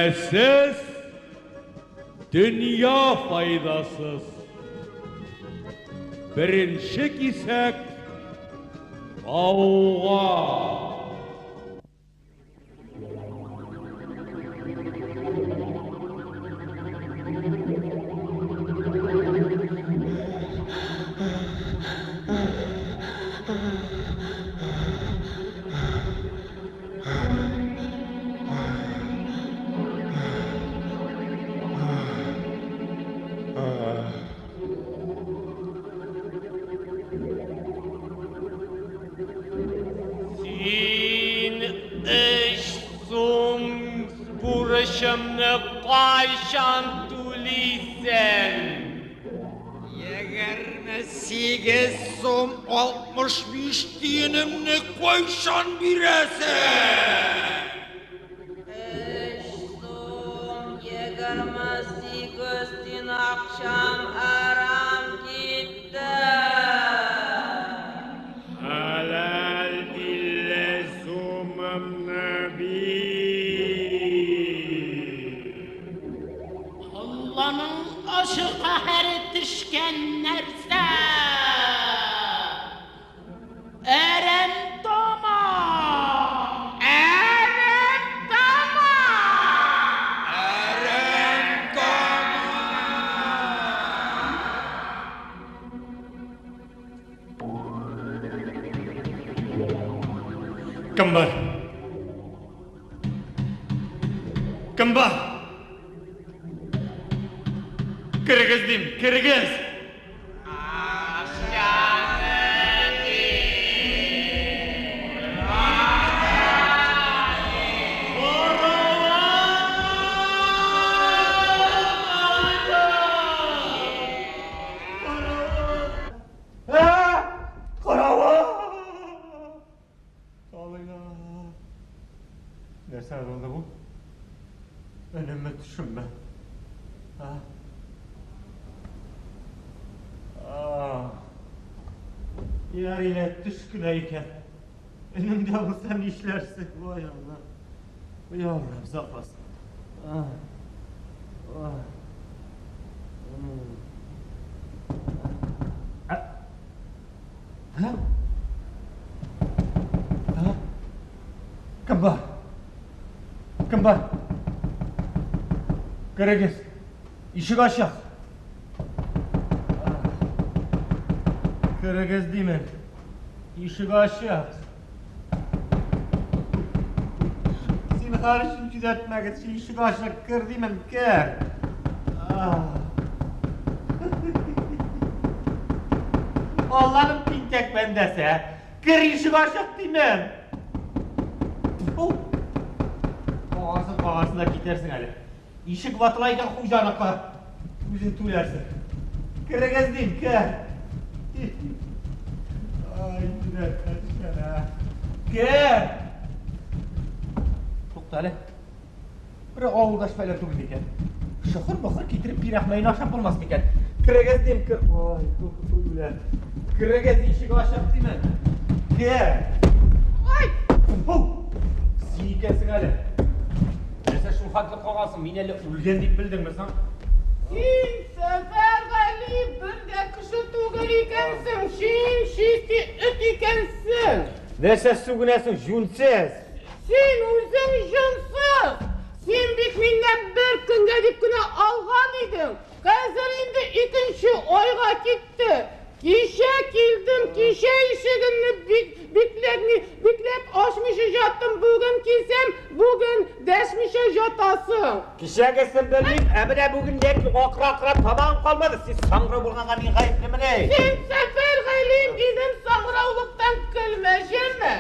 Гаиләсез дөнья файдасыз. Беренче кисәк гауга. Син өч сум бурычымны кайчан түлисең? 28 сум 65 тиенемне кайчан бирәсең? Өч сум 28 тиен акчам әрәм китте. Хәләл 50 сумымны бир. Алланың ачы каһәре төшкән нәрсә! Әрәм тамак! Әрәм тамак! Әрәм тамак! Кем бар? Кем бар? Керегез дим, керегез! Карават! Алайна. Нәрсә булды бу? Өнемме төшемме? А? А. Ярый лә төш кенә икән. Өнеңдә булса нишләрсең? Ой, Алла. Ой, Аллам сакласын. А. Ой. А. А? А? Кем бар? Кем бар? Керегез. Ишек ачык. Керегез димен. Ишек ачык. Зинһар өчен җүдәтмәгез, ишек ачык, кер димен, кер. Алланың тинтәк бәндәсе, кер ишек ачык димен. Тфу. Кагарсың, кагарсың да китәрсең әле. Ишек ватыла икән хуҗаныкы. Үзең түләрсең. Керегез дим, кер. Ай, йөрәккә төшкән, ә. Кер! Тукта әле. Бер авылдаш фәлән түгел микән? Шыхыр-быхыр китереп пирәхмәен ашап булмас микән? Керегез дим, кер. Ай, үлән. Керегез, ишек ачык димен. Кер! Ай! Фу! Син икәнсең әле. Нәрсә шул хәтле кагасың? Мин әле үлгән дип белдеңме соң? Син, Сәфәргали, бер дә кеше түгел икәнсең, син чисти эт икәнсең. Нәрсә сүгенәсең, җүнсез? Син үзең җансыз! Син бит миннән бер көнгә дип кенә алган идең. Хәзер инде икенче айга китте. Кичә килдем, кичә ишегеңне бик бикләп, бикләп ачмыйча яттым. Бүген килсәм, бүген дәшмичә ятасың. Кичәгесен белмим, ә менә бүген ләкин акыра-акыра тамагым калмады. Син саңгырау булганга мин гаеплемени? Син Сәфәргали, минем саңгыраулыктан көлмә, җәме?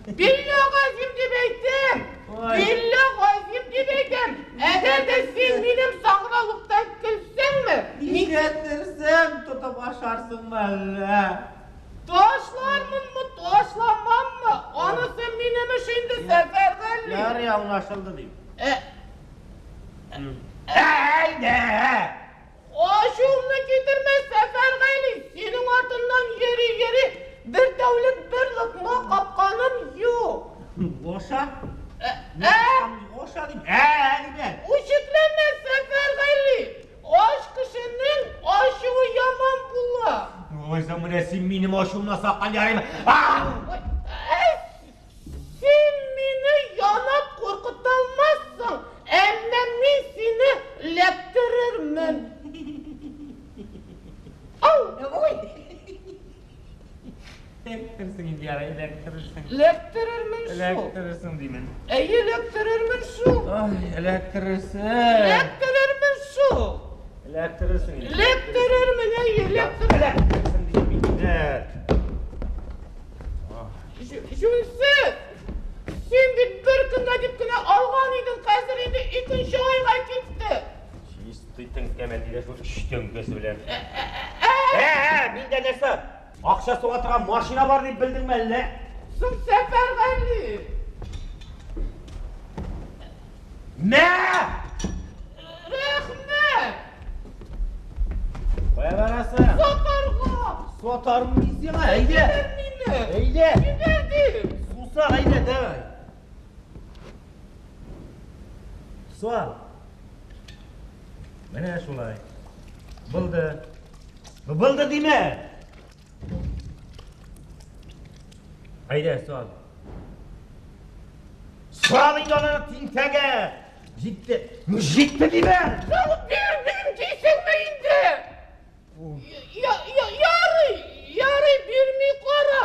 Биллә газим дип әйтәм. Биллә газим дип әйтәм. Әгәр дә син минем саңгыраулыктан көлсәңме, Нишләтерсең, тотып ашарсыңмы әллә? Ташлармынмы, ташламаммы? Анысы минем эш инде, Сәфәргали. Ярый, аңлашылды дим. Әйдә! Ачуымны китермә, Сәфәргали. Синең артыннан йөри-йөри бер тәүлек бер локма капканым юк. Аша. Ә? Аша дим. Ә, дим. Уй! Эләктерсең, менә син минем ачуымны саккан ярыймы? Ә син мине янап куркыта алмассың, әмма мин сине эләктерермен. Ау! Ой! Эләктерсең инде ярай, эләктерерсең. Эләктерермен шул. Эләктерерсең димен. Әйе, эләктерермен шул. Ай, эләктерерсең. Эләктерермен шул. Эләктерерсең инде. Эләктерермен, әйе, эләктерермен. Эләктерерсең дим инде. Җүнсез! Син бит бер көнгә дип кенә алган идең, хәзер инде икенче айга китте. Чистый теңкәмә тидә шул өч теңкәсе белән. Ә, миндә нәрсә? Акча суга торган машина бар дип белдеңме әллә? Соң Сәфәргали! Мә! Рәхмәт! Кая барасың? Сатарга! Сатармын мин сиңа, әйдә! Җибәр мине! Әйдә! Җибәр дим! Сусак, әйдә, давай! Сал. Менә шулай. Булды. Булды димә! Әйдә, сал. Сал инде аны тинтәгә! Җитте. Җитте димә! Салып бирмим дисеңме инде? Ярый, ярый, бирми кара.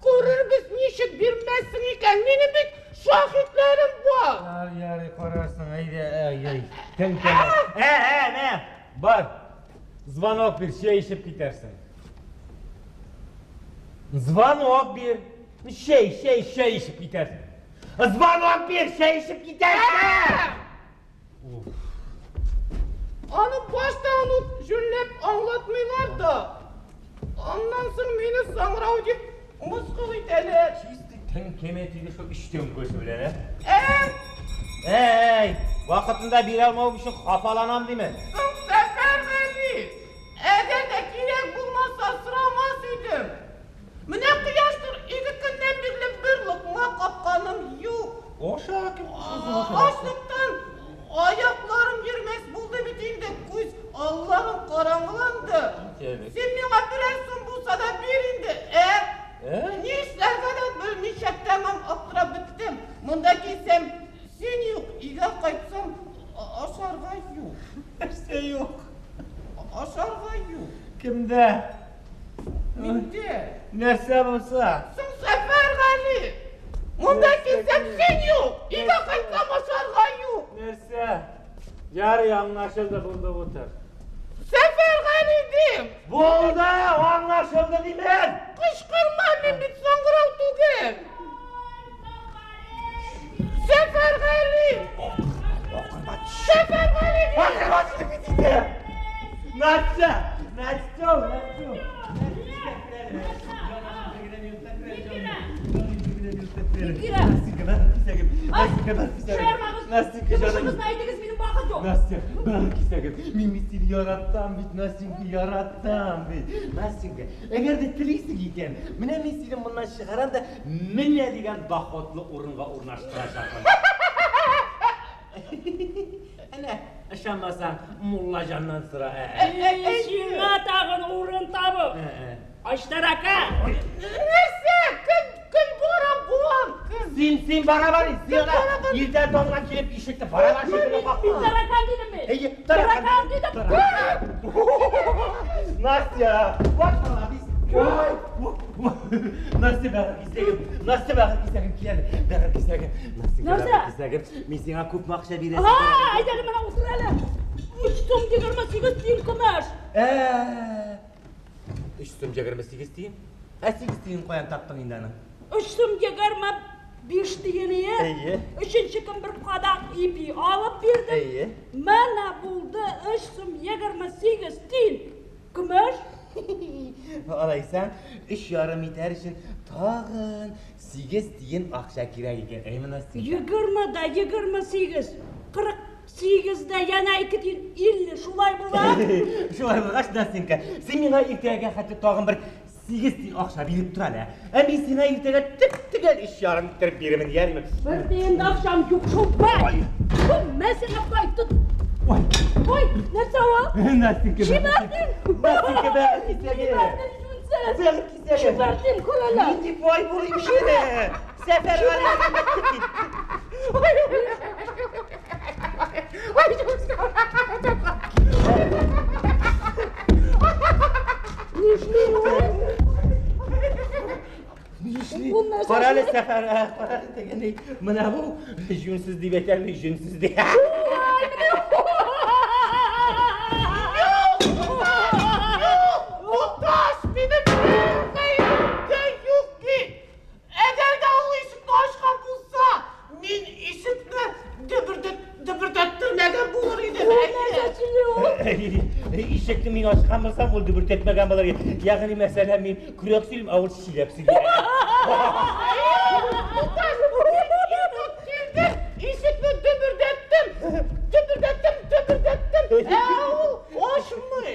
Күрербез ничек бирмәссең икән. Минем бит шаһитләрем бар. Ярый, ярый, карарсың, әйдә, әй, әй. Теңкәмә. Ә, ә, мә, бар. Звонок бир, чәй эчеп китәрсең. Звонок бир. Чәй, чәй, чәй эчеп китәрсең. Звонок бир, чәй эчеп китәрсең. Аны баштан ук җүнләп аңлатмыйлар да. Аннан соң мине саңрау дип мыскыл итәләр. Чистый теңкәмә тиде шул өч теңкәсе белән, ә? Ә, Әй, вакытында бирә алмавым өчен хафаланам димен. соң Сәфәргали, әгәр дә кирәк булмаса сорамас идем. Менә кояштыр ике көннән бирле бер локма капканым юк. Аша, кем Ачлыктан аякларым йөрмәс булды бит инде, күз алларым караңгыланды. Китәлек. Син миңа берәр сум булса да бир инде, ә? Ә? Ни эшләргә дә белмичә тәмам аптырап беттем. Монда килсәм, син юк, өйгә кайтсам, ашарга юк. Нәрсә юк? Ашарга юк. Кемдә? Миндә. Нәрсә булса? Соң Сәфәргали! Монда килсәм, син юк, өйгә кайтсам, ашарга юк. Нәрсә? Ярый, аңлашылды, булды, утыр. Сәфәргали дим! Булды, аңлашылды димен! Кычкырма, мин бит саңгырау түгел. Сәфәргали! Сәфәргали дим! Акырма бит инде! Настя! Настя, Настя! Никира! Настенька, жаным. Йомышыгызны әйтегез, минем вакыт юк. Настя, бәгырь кисәгем, мин бит сине яратам бит, Настенька, яратам бит. Настенька, әгәр дә телисең икән, менә мин сине моннан чыгарам да, менә дигән доходлы урынга урнаштырачакмын. Әнә, ышанмасаң, муллаҗаннан сора. Ә, ә. Эй, сиңа тагын урын табып. Ә, ә. Аштарака. Нәрсә? Кем кем барабан? Кем? Син, син барабан, син Кем ана барабан? иртә таңнан килеп ишекне барабан шикелле Мин какты. таракан дидем мин. Әйе, таракан. Таракан дидем. Настя, вот молодец. Ой, Настя, бәгырь кисәгем, Настя, бәгырь кисәгем, кил әле, бәгырь кисәгем. Настя, Нәрсә? бәгырь кисәгем, мин сиңа күпме акча бирәсем. Ага, әйдә әле менә утыр әле. 3 сум 28 тиен көмеш. Ә, 3 сум 28 тиен. Ә 8 тиен каян таптың инде аны? 3 сум 25 тиен ие. Әйе. Өченче көн бер кадак ипи алып бирдем. Әйе. Менә булды 3 сум 28 тиен. Көмеш. Алайса, 3,5 итәр өчен тагын 8 тиен акча кирәк икән. Әйме, Настя? 20 да 28, 48 дә янә 2 тиен 50 шулай була. Шулай булгач, Настенька, син миңа иртәгә хәтта тагын бер 8 тиен акча биреп тор әле. Ә мин сиңа иртәгә төп-төгәл 3,5 иттереп бирермен, ярыймы? Бер тиен дә акчам юк шул бай. Мә сиңа бай тот. Ой, Ой, нәрсә ул? Настенька, Җибәрдең. Настенька, бәгырь кисәге. Җибәрдең, җүнсез. Кисәм. Бәгырь кисәге. Чүпәртим, карале. Нинди бай булыйм инде. Сәфәргали әфәнде. Нишли ул? Нишли? Ул нәрсә Карале эшли? Сәфәр, карале дигәндәй, менә бу җүнсез дип әйтәлми, җүнсез ди. Туташ, минем бер гаебем дә юк бит. Әгәр дә ул ишекне ачкан булса, мин ишекне дөбердәттермәгән булыр идем. Ул нәрсә сөйли ул? Ишекне мин ачкан булсам, ул дөбердәтмәгән булыр иде. Ягъни, мәсәлән, мин көрәк сөйлим, ә ул чиләк сөйли. Туташ, мин иртүк килдем, ишекне дөбердәттем, дөбердәттем, дөбердәттем, ә ул ачмый.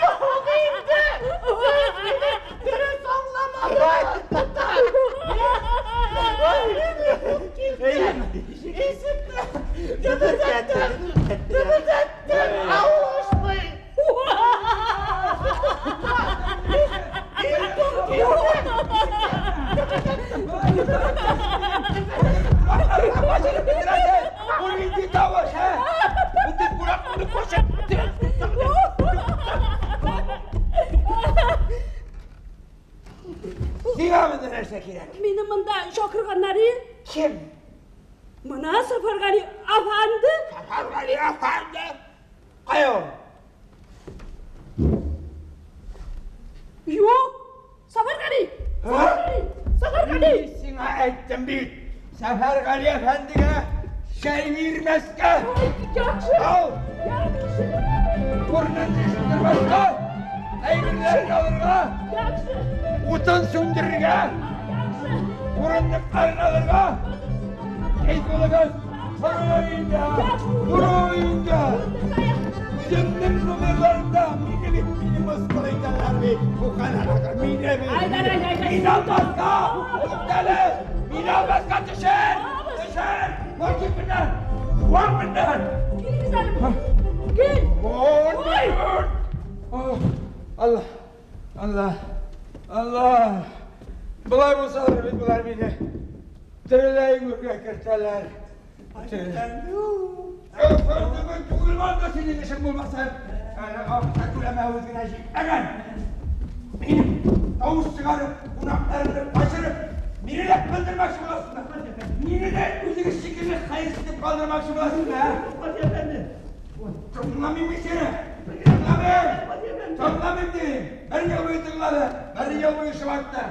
Юк инде, сез мине дөрес аңламадыгыз, туташ. Мин иртүк килдем, ишекне дөбердәттем, дөбердәттем, ә ул ачмый. Иртүк килдем. Бу нинди тавыш, ә? Бөтен кунакны кочып. Сиңа монда нәрсә кирәк? Мине монда чакырганнар и. Кем? Менә Сәфәргали әфәнде. Сәфәргали әфәнде. Кая ул? Юк. Сәфәргали. Сәфәргали. Сәфәргали. Мин сиңа әйттем бит. Сәфәргали әфәндегә чәй бирмәскә. Ай, яхшы. Ал. Яхшы. Урынын җыештырмаска. Әйберләрен алырга. Яхшы. Утын сүндерергә. Яхшы. Урындыкларын алырга. Тиз булыгыз. Тору өендә. Тору өендә. Үземнең номерларымда мине бит мине мыскыл итәләр бит. Бу кадәр мине бит. Айдар, айдар, айдар. Мин алмаска. Туктале. Мин алмаска төшер. Төшер. Вон кит моннан. Вон моннан. Килегез әле. Кил. Вон. Вон. Алла. Алла. Алла. Болай булсалар бит болар мине тереләй гүргә кертәләр. Әфәндеме түгел монда синең эшең булмасын. Әле акча түләмәвебез генә җитмәгән. Минем тавыш чыгарып, кунакларны качырып, мине дә көлдермәкче буласыңмы? Мине дә үзегез шикелле хәерсезлек калдырмакчы буласыңмы, ә? Тыңламыйм мин сине. Тыңламыйм. Тыңламыйм дим. Бер ел буе тыңлады, бер ел буе шомартты.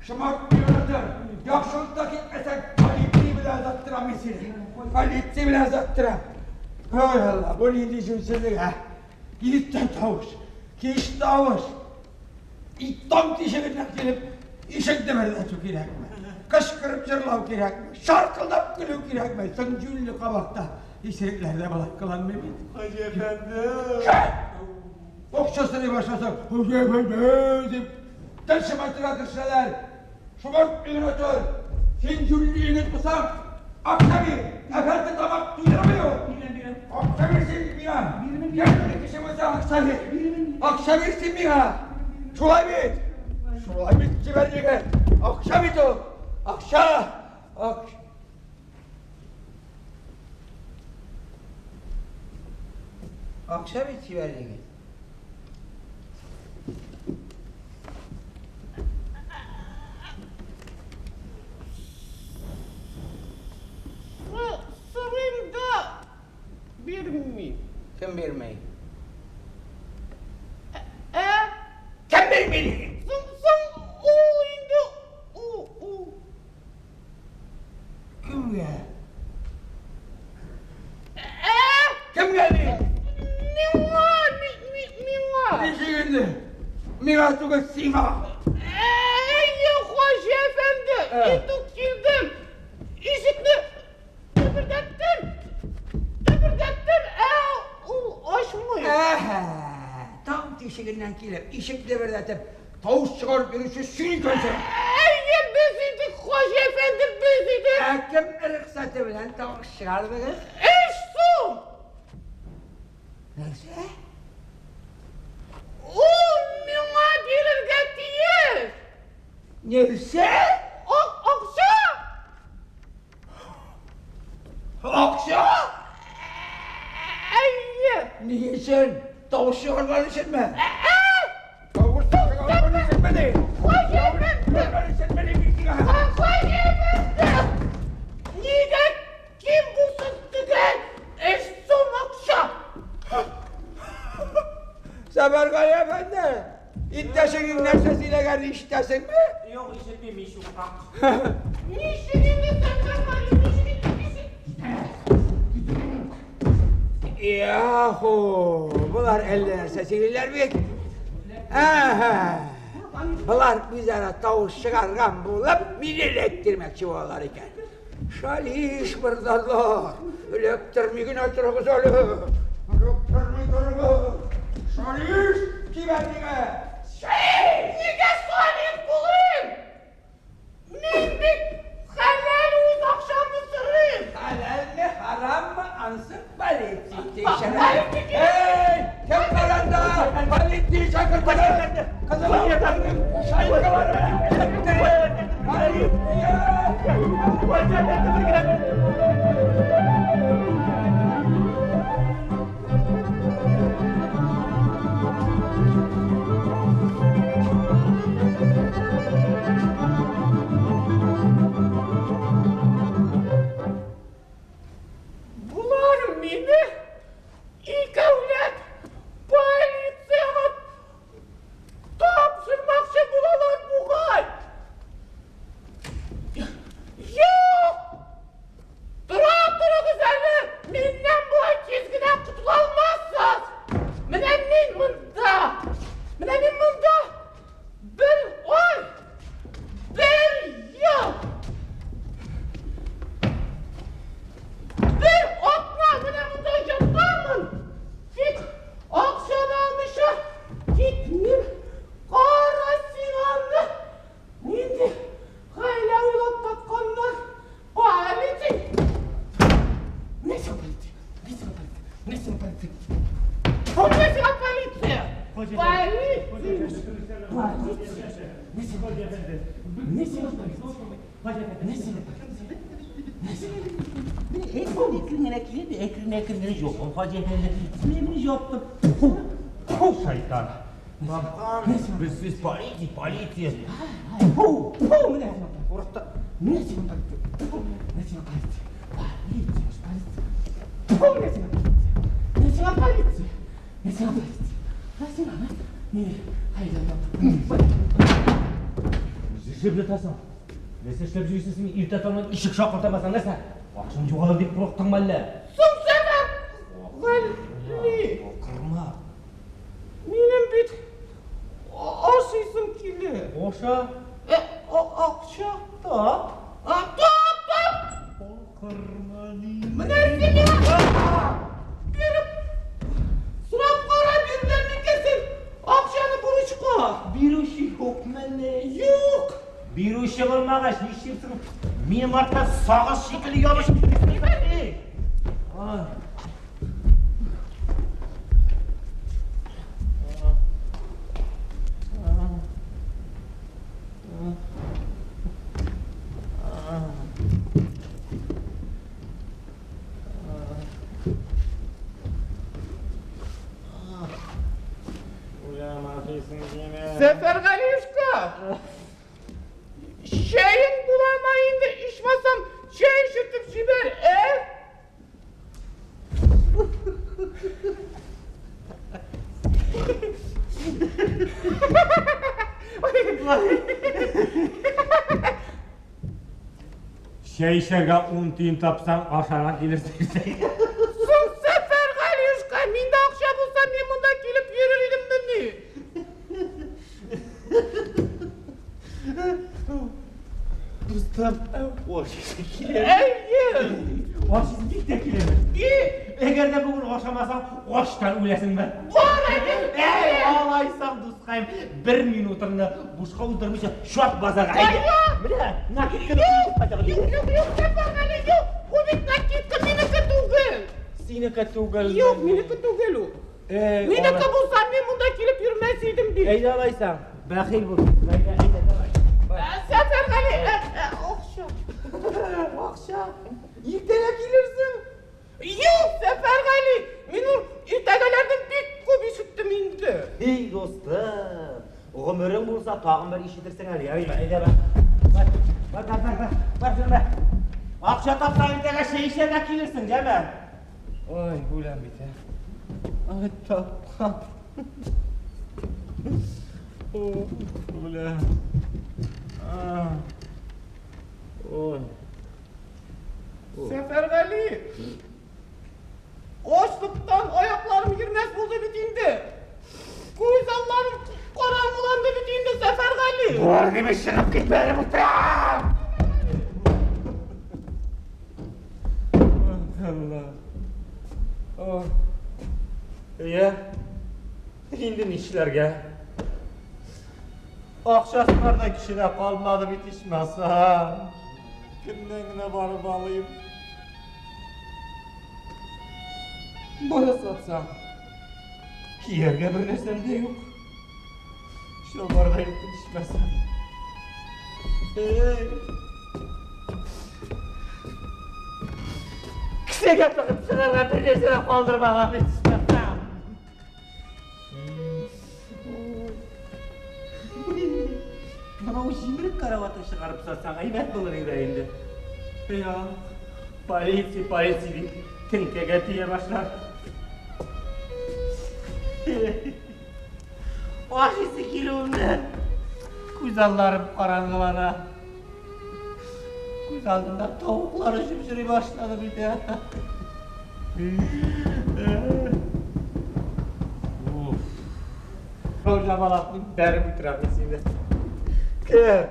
Шомартмый яратыр. Яхшылыкта китмәсәң, полиция белән озаттырам мин сине. Полиция белән озаттырам. Ой, Алла, бу нинди җүнсезлек, ә? Иртән тавыш, кич тавыш. Таң тишегеннән килеп, ишек дөбердәтү кирәкме? Кычкырып җырлау кирәкме? Шаркылдап көлү кирәкме? Соң җүнле кабакта исерекләр дә болай кыланмый бит. Хаҗи әфәнде. Акча сорый башласаң, «Хаҗи әфәнде» дип тел шымартырга керешәләр. Шомарт өйрәтер. Син җүнле егет булсаң, акча бир. Әфәнде тамак туйдырмый ул. Акча бир син миңа. Яшьле кеше булсаң, акча бир. Акча бир син миңа. Шулай бит. Шулай бит, чибәр егет. Акча бит ул. Акча. Акча. Акча бит, чибәр егет. Сорыйм да бирми. Кем бирми? Ә? Кем бирми? Соң, соң ул инде ул, ул. Кемгә? Ә? Кемгә ди? Миңа, миңа. Ничек инде? Миңа түгел, сиңа. Әйе, Хаҗи әфәнде, иртүк килдем. Ишекне дөбердәттем. Дөбердәттем, ә ул ачмый. Әһә, таң тишегеннән килеп, ишек дөбердәтеп, тавыш чыгарып йөрүче син икәнсең. Әйе, без идек, Хаҗи әфәнде, без идек. Ә кем рөхсәте белән тавыш чыгардыгыз? Өч сум. Нәрсә? Ул Нәрсә? Акча! Акча? Әйе! Ни өчен? Тавыш чыгарган өченме? Тавыш чыгарган өченме ди? Хуҗа әфәнде! Чыгарган өченме ди мин сиңа? Хуҗа әфәнде! Нигә ким булсын төгәл өч сум акча? Сәфәргали әфәнде, иптәшеңнең нәрсә сөйләгәнен ишетәсеңме? Юк, ишетмим, мин чукрак. Ничек инде Сәфәргали, ничек инде, ничек? Яху, болар әллә нәрсә сөйлиләр бит. Әһә. Болар үзара тавыш чыгарган булып, мине эләктермәкче булалар икән. Шалиш мырзалар, эләктерми генә торыгыз әле. Эләктерми торыгыз. Шалиш, кибән миңа. Шалиш! Нигә шалиш булыйм? Мин бит хәләл үз акчамны сорыйм. Хәләлме, хараммы, ансы полиция тикшерә. Полиция Эй, кем бар анда? Полиция чакыртыгыз. Кызыл атларның шайкалары эләкте. Полиция! Болар мине икәүләп полициягә тапшырмакчы булалар бугай. Юк! Тора торыгыз әле, миннән болай тиз генә котыла алмассыз. Менә мин монда. Менә мин монда. Бер ай, бер ел. Бер атна менә монда ятамын. Тик акчаны алмыйча китмим. Кара син аны. Нинди хәйлә уйлап тапканнар. Полиция! Менә сиңа полиция. Менә сиңа полиция. Менә сиңа полиция. Менә сиңа полиция. Полиция! Полиция! Менә сиңа полиция. Менә сиңа полиция. Менә сиңа полиция. Әкрен генә килә дә, әкрен әкрен генә җавап Хаҗи әфәнде. Менә мин җаваптым. Фу, фу, шайтан. Тапкан, без сез полиция, полиция. Фу, фу, менә сиңа курыкты. Менә сиңа полиция. Фу, менә сиңа полиция. Полиция, полиция. Фу, менә сиңа полиция. Менә сиңа полиция. Менә сиңа полиция. Менә сиңа, менә. Хәйлә Җеп ятасың. Нәрсә эшләп йөрисең син? Иртә таңнан ишек шакылтамасаң нәрсә? Акчаң югалыр дип курыктыңмы әллә? Соң сәбәп Гали. Акырма. Минем бит ашыйсым килә. Аша. Акча. Тап. Тап, тап. Акырма ни. Менә сиңа биреп сорап кара бирделәр микән син акчаны бурычка? Бирүче юк мәллә? Юк. Бирүче булмагач, нишлисең? Минем артта сагыз шикелле ябышып китәсең. Ай. Сәфәргалиевка! Чәең буламы инде, ичмасам, чәй эчертеп җибәр, ә? Чәй эчәргә ун тиен тапсаң, ашарга килерсең. Соң Сәфәргалиевка, миндә акча булса, мин монда килеп йөрер идеммени? Дустым, ашыйсы килә. Әйе. Ашыйсы бик тә килә. И, Әгәр дә бүген ашамасаң, ачтан үләсең бе. бар әле. Әй, алайсаң, дускаем, бер минутыңны бушка уздырмыйча, чап базарга. Кая? Менә, накидканы Юк, киеп кайтабыз. юк, юк, юк, Сәфәргали, юк. Бу бит накидка минеке түгел. Синеке түгел. Юк, минеке түгел ул. Эй, Минеке булса, мин монда килеп йөрмәс идем бит. Әйдә алайсаң, бәхил бул. Әйдә, әйдә, давай. Бар. Сәфәргали, акча. Акча. Иртәгә килерсең. Юк, Сәфәргали, мин ул иртәгәләрне бик күп ишеттем инде. Эй, дустым, гомерең булса тагын бер ишетерсең әле, ярыймы? Әйдә бар. Бар, бар, бар, бар, бар, бар, бар. Акча тапсаң иртәгә чәй эчәргә килерсең, яме? Ой, үләм бит, ә. Ай, тапкан. Үләм. Ой. Сәфәргали, ачлыктан аякларым йөрмәс булды бит инде. Күз алларым караңгыланды бит инде, Сәфәргали. Бар дип чыгып китмәде утырам. Алла. О. Я. Инде нишләргә? Акчасы бар да кешедә калмады бит ичмаса. Кемнән генә барып алыйм? Бая сатсам, кияргә бер нәрсәм дә юк. Чалбар да юк бит ичмаса. Эй. Кесәгә тыгып чыгарга бер нәрсә дә калдырмаган бит ичмасам. Менә ул җимерек караватын чыгарып сатсаң, әйбәт булыр иде инде. Я, полиция, полиция дип теңкәгә тия башлар. Ашыйсы килүемнән күз алларым караңгылана. Күз алдында тавыклар очып йөри башлады бит. Уф. Җабалакның бәреп үтерә мин сине. Кер.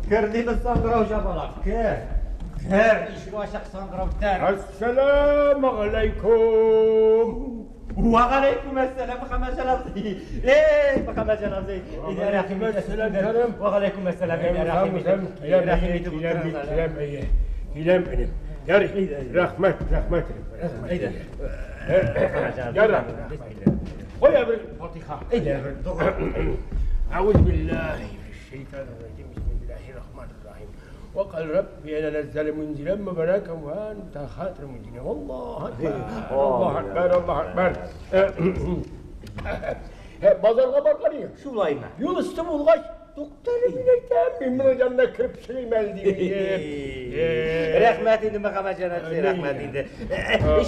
Кер димен саңгырау җабалак. Кер. Кер. Ишек ачык саңгырау тәр. Әссәләмү алейкум. Ва алейкум әссәлам, Мөхәммәтҗан абзый. Эй, Мөхәммәтҗан абзый. Әйдә, рәхим Әссәлам, җаным. Ва алейкум әссәлам, әйдә, рәхим итеп. Рәхим итеп Киләм, утырыгыз. киләм, әйе. Киләм, энем. Ярый, рәхмәт, рәхмәт, энем, рәхмәт. Әйдә. Ярар. Куя бер фатиха. Әйдә, бер дога. أعوذ بالله من الشيطان الرجيم بسم الله الرحمن الرحيم وقال ربي أنا نزل منزلا مباركا وأنت خاطر منزلا والله أكبر الله أكبر الله أكبر Базарга барган идем. Шулаймы? Юл өсте булгач, туктале мин әйтәм, мин моның янына кереп чыгыйм әле дим. Рәхмәт инде, Мөхәммәтҗан абзый, рәхмәт инде.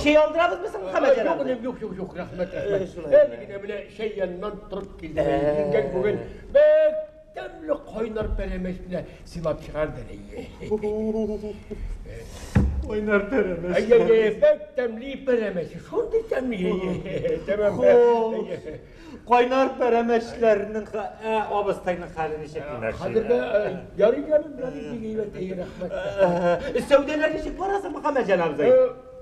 Чәй алдырабызмы соң, Мөхәммәтҗан Юк, абзый? юк, юк, юк, рәхмәт, рәхмәт. Шулай. Әле генә менә чәй яныннан торып килдем. Килгән бүген бик тәмле кайнар пәрәмәч белән сыйлап чыгарды әле. Кайнар пәрәмәч. Әй, әй, әй, бик тәмле пәрәмәч. Шундый тәмле. Тәмам. Хуш. Кайнар пәрәмәчләрнең абыстайның хәле ничек димәкче? Хәзергә ярый җаным, ярый бик әйбәт, әй, рәхмәт. Сәүдәләр ничек бара соң, Мөхәммәтҗан абзый?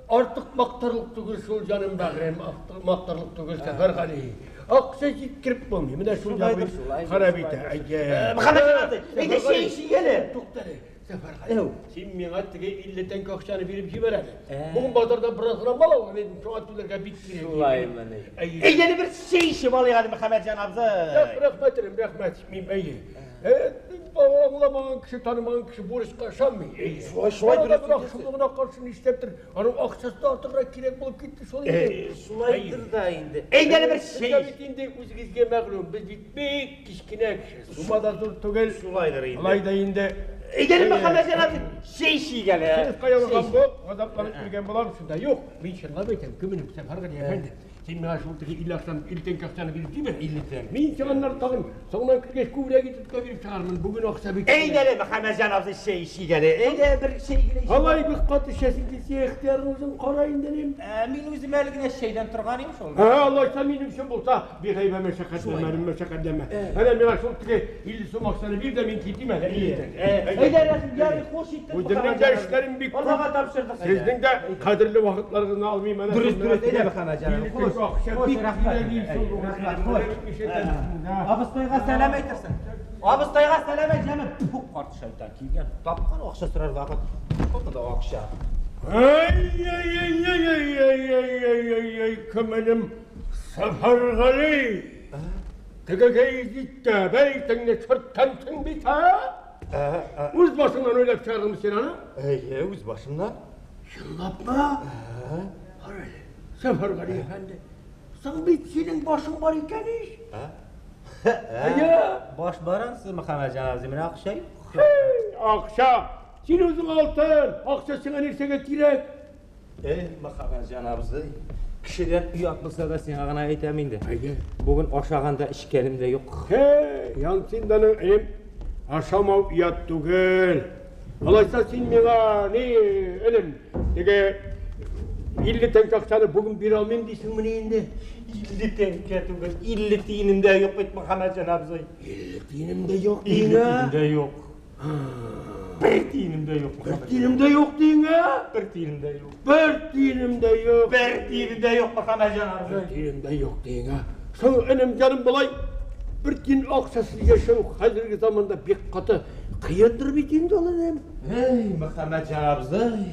Артык мактарлык түгел шул җаным бәгърем, артык мактарлык түгел Сәфәргали. Акча җиткереп булмый. Менә шул Шулайдыр, ягы шулайдыр, харап шулайдыр. итә. Әйе. Мөхәммәтҗан абзый, әйдә чәй эчик әле. Туктале, Сәфәргали. Әү. Син миңа теге 50 тәңкә акчаны биреп җибәр әле. Бүген базарда бераз гына мал алган идем, шуңа түләргә бик кирәк. Шулаймыни? Әйе. Әйдә әле бер чәй эчеп алыйк әле, Мөхәммәтҗан абзый. Рәхмәт, рәхмәт, мин әйе. Аңламаган кеше, танымаган кеше бурычка ышанмый. Әйе. Шулай, шулай Ана да дөрес бер акчалыгына каршы нишләптер, аның акчасы да артыграк кирәк булып китте шул инде. Шулайдыр да инде. Әйдә әле бер чәй. Безгә бит инде үзегезгә мәгълүм, без бит бик кечкенә кеше. Сума да зур түгел. Шулайдыр инде. Алай да инде. Әйдә әле, Мөхәммәтҗан абзый, чәй эчик әле. Сез каялган бу, газапланып килгән булам шунда. Юк, мин чынлап әйтәм, кем энем, Сәфәргали әфәнде. Син миңа шул теге 50 акчаны, 50 тәңкә акчаны биреп җибәр. 50 тәңкә. Мин сиңа аннары тагын соңыннан кергәч күбрәк итеп тә биреп чыгармын. Бүген акча бик. Әйдә әле, Мөхәммәтҗан абзый, чәй эчик әле. Әйдә бер чәй генә эчик. Алай бик каты эчәсең килсә, ихтыярың үзең кара инде энем. Мин үзем әле генә чәйдән торган идем шул. Һә, алайса минем өчен булса, бигайбә мәшәкатьләнмә, энем, мәшәкатьләнмә. Әнә миңа шул теге 50 сум акчаны бир дә мин китим әле. Әйдә, рәхим, ярый, хуш иттек. Үземнең дә эшләрем бик күп. Аллага тапшырдык. Сезнең дә кадерле вакытларыгызны алмыйм әнә. Дөрес, дөрес, әйдә, Мөхәммәтҗан абый, хуш. Акча Хуш, бик рәхмәт. кирәк шул. Рәхмәт, хуш. Абыстайга сәлам әйтерсең. Абыстайга сәлам әйт, җаным. Тфу, карт шайтан килгән. Тапкан акча сорар вакыт. Күпме дә акча. Ай, ай, ай, ай, ай, ай, ай, ай, ай, ай, кем энем, Сәфәргали. Теге гәзиттә бәйтеңне чөрткәнсең бит, ә? Үз башыңнан уйлап чыгардыңмы син аны? Әйе, үз башымнан. Чынлапмы? Кара әле, Сәфәргали әфәнде, соң бит синең башың бар икән ич. Әйе. Баш бар ансы, Мөхәммәтҗан абзый, менә акча юк. Хей, акча! Син үзең алтын, акча сиңа нәрсәгә кирәк? Эй, Мөхәммәтҗан абзый, кешедән оят булса да сиңа гына әйтәм инде. Әйе. Бүген ашаган да эчкәнем дә юк. Хей, Янсин даның энем, ашамау оят түгел. Алайса син миңа ни, энем, теге 50 тәңкә акчаны бүген бирә алмыйм дисеңмени инде? 50 тәңкә түгел, 50 тиенем дә юк бит, Мөхәммәтҗан абзый. 50 тиенем дә юк 50 диң, ә? тиенем дә юк. Бер тиенем дә юк. Бер тиенем дә юк диң, ә? Бер тиенем дә юк. Бер тиенем дә юк. Бер тиенем дә юк, Мөхәммәтҗан Бер абзый. тиенем дә юк диң, ә? Соң, энем, җаным, болай бер тиен акчасыз яшәү хәзерге заманда бик каты кыендыр бит инде ул, энем. Эй, Мөхәммәтҗан абзый.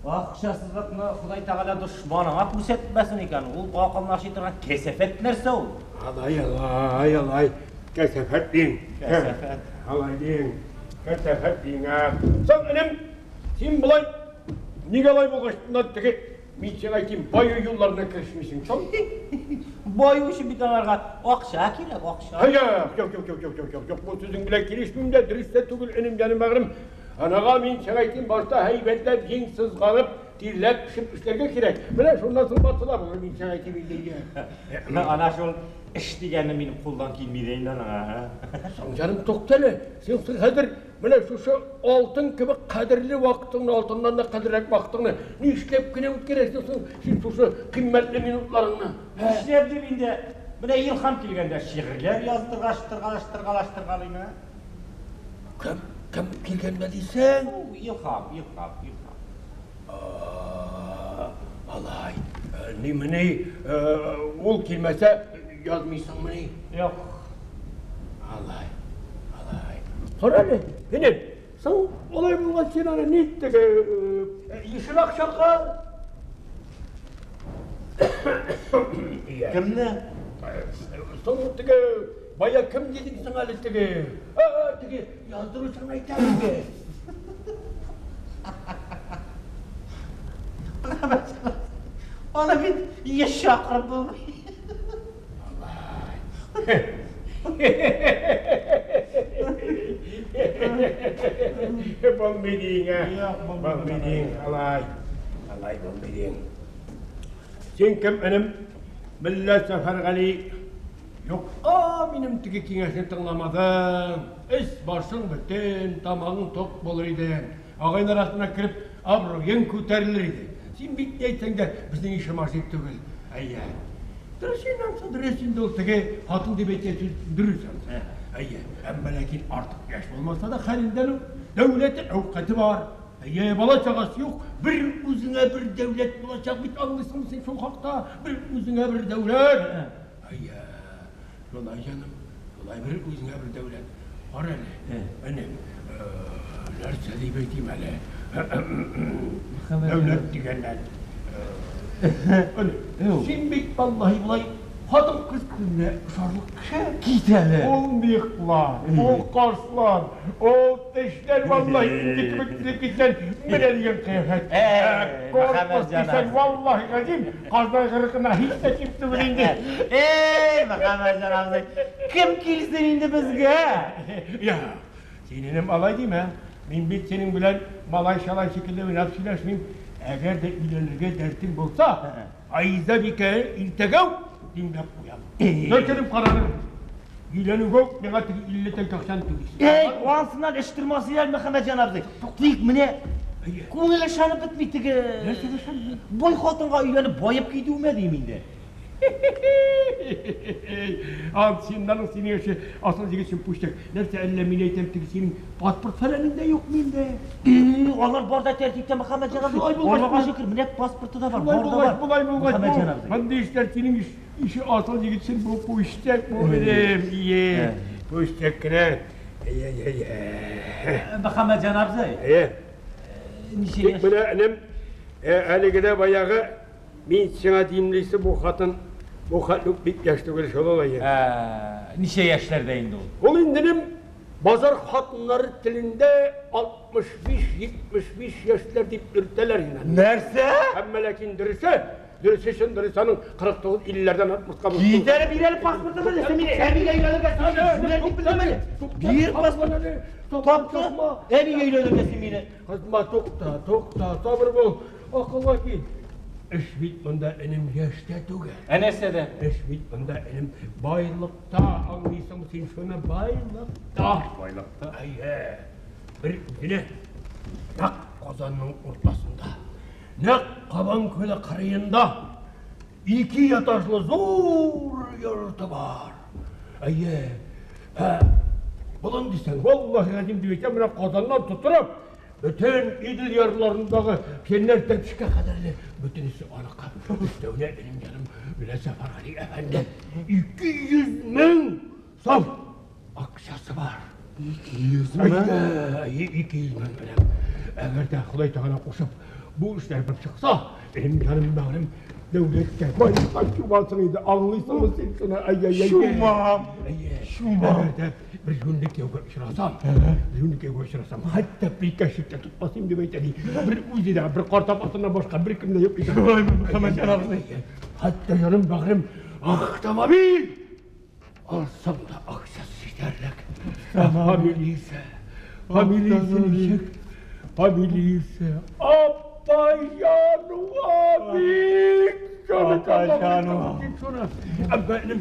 Акчасызлыкны Ходай Тәгалә дошманыңа күрсәтмәсен икән. Ул акылны ашый торган кәсәфәт нәрсә ул? Алай, алай, алай. Кәсәфәт диң. Кәсәфәт. Алай диң. Кәсәфәт диң, ә. Соң, энем, син болай нигә алай булгач, теге мин сиңа әйтим, баю юлларына керешмисең, соң? Баю өчен бит аларга акча кирәк, акча. Юк, юк, юк, юк, юк, юк, юк, юк, бу сүзең белән килешмим дә, дөрес тә түгел, энем, җаным, бәгърем. Анага мин сиңа әйтим, башта һәйбәтләп, җиң сызганып, тирләп, пешеп эшләргә кирәк. Менә шуннан соң батыла булыр, мин сиңа әйтим инде. Ана шул эш дигәне минем кулдан килми дә инде анага. Соң, җаным, тукта әле. Син хәзер менә шушы алтын кебек кадерле вакытыңны, алтыннан да кадерлерәк вакытыңны нишләп кенә үткәрәсең соң син шушы кыйммәтле минутларыңны? Нишләп дип инде, менә Илһам килгәндә шигырьләр яздыргаштыргалаштыргалаштыргалыйм, ә? Кем, кем килгәндә дисең? Илһам, Илһам, Илһам. Алай. Нимени, ул килмәсә язмыйсыңмыни? Юк. Алай, алай. Кара әле, энем, соң алай булгач син аны ник теге ешрак чакыр? Кемне? Соң теге бая кем дидең соң әле теге? Теге яздыручыны әйтәм инде. Аны бит еш чакырып булмый. Булмый диң, ә? Булмый диң, алай. Алай булмый диң. Син кем, энем? Мелла Сәфәргали. Юкка минем теге киңәшне тыңламадың. Эч башың бөтен, тамагың ток булыр иде. Агайлар арасына кереп, абруең күтәрелер иде. Син бит ни әйтсәң дә, безнең ише мажик түгел. Әйе. Дөрес инде ансы, дөрес инде ул теге хатын дип әйткән сүз дөрес ансы. Әйе. Әмма ләкин артык яшь булмаса да хәлендән үк дәүләте, әүкате бар. Әйе, бала чагасы юк, бер үзеңә бер дәүләт булачак бит, аңлыйсыңмы син шул хакта? Бер үзеңә бер дәүләт. Әйе, шулай җаным, шулай бер үзеңә бер дәүләт. Кара әле, энем, нәрсә дип әйтим әле? Дәүләт дигәннән. Энем, син бит валлаһи болай хатын-кыз күзенә ошарлык кеше. Кит әле. Ул мыеклар, ул кашлар, ул тешләр валлаһи инде кебек килеп киткән менә дигән кыяфәт. Корпус дисәң, валлаһи газим, казна кырыкына һич тә ким түгел инде. Эй, Мөхәммәтҗан абзый, кем килсен инде безгә? Я, син энем алай димә. Мин бит синең белән малай-шалай шикелле уйнап сөйләшмим. Әгәр дә өйләнергә дәртең булса, Айза бикә иртәгә үк димләп куям. Дөресен карарым. Өйләнүгә үк миңа теге 50 тәңкә акчаны түлисең. Эй, ансыннан эш тормас иде, Мөхәммәтҗан абзый. Тик менә күңел ышанып бетми теге. Нәрсәгә ышанмый? Бай хатынга өйләнеп баеп китүемә дим инде. Ан синнән синең эше асыл егет өчен пүчтәк. Нәрсә әллә мин әйтәм теге синең паспорт фәләнең дә юкмы инде? Алар бар да тәртиптә, Мөхәммәтҗан абзый. Шулай булгач, Аллага шөкер, менә паспорты да бар, Шулай бар да булгач, бар. болай булгач, Мөхәммәтҗан бу абзый. мондый эшләр синең ише асыл егет өчен бу пүчтәк бу энем. Ие, пүчтәк кенә. Әй, әй, әй. Мөхәммәтҗан абзый. Әйе. Ничә Тик яшь? менә энем, әлеге дә баягы мин сиңа димлисе бу хатын. Бу хәтлүк бик яшь түгел шул алай. Ә, ничә яшьләрдә инде ул? Ул инде нем базар хатыннары телендә 65-75 яшьләр дип йөртәләр инде. Нәрсә? Әмма ләкин дөресе, дөресе чын дөресе аның 49-50ләрдән артмаска булсын. Кит әле, бир әле паспортыңны, нәрсә мине әбигә өйләнергә син дип белдем әле. Бир паспортны. Тапты. Әбигә өйләнергә син мине. Кызма, тукта, тукта, сабыр бул. Акылга кил. Эш бит монда энем яшьтә түгел. Ә нәрсәдә? Эш бит монда энем байлыкта, аңлыйсың син шуны, байлыкта. Байлыкта. Әйе. Бер үзенә нәкъ Казанның уртасында, нәкъ Кабан күле кырыенда ике этажлы зур йорты бар. Әйе. Ә, болын дисәң, валлаһи газим дип әйтәм, менә Казаннан тотырып, бөтен Идел ярларындагы пеннәр тәтешкә кадәрле бөтенесе аныкы. Өстәвенә минем җаным Белә Сәфәргали әфәнде 200 мең сум акчасы бар. 200 мең? Әйе, 200 мең беләм. Әгәр дә Ходай Тәгалә кушып, бу эшләр бер чыкса, минем җаным бәгърем дәүләткә байлыкка чумасың инде, аңлыйсыңмы син шуны? Әй-әй-әй. Чумам. Әйе. Чумам. Әгәр дә бер юньле кияүгә очрасам, бер юньле кияүгә очрасам, хәтта приказчик та тотмас идем дип әйтә ди. Бер үзе дә, бер карт апасыннан башка беркем дә юк икән. Шулаймы, Мөхәммәтҗан абзый? Әйе. Хәтта җаным бәгърем автомобиль алсам да акчасы җитәрлек. Ә фамилиясе, фамилиясе ничек? Фамилиясе Апаянова бик Апаянова. Әмма энем,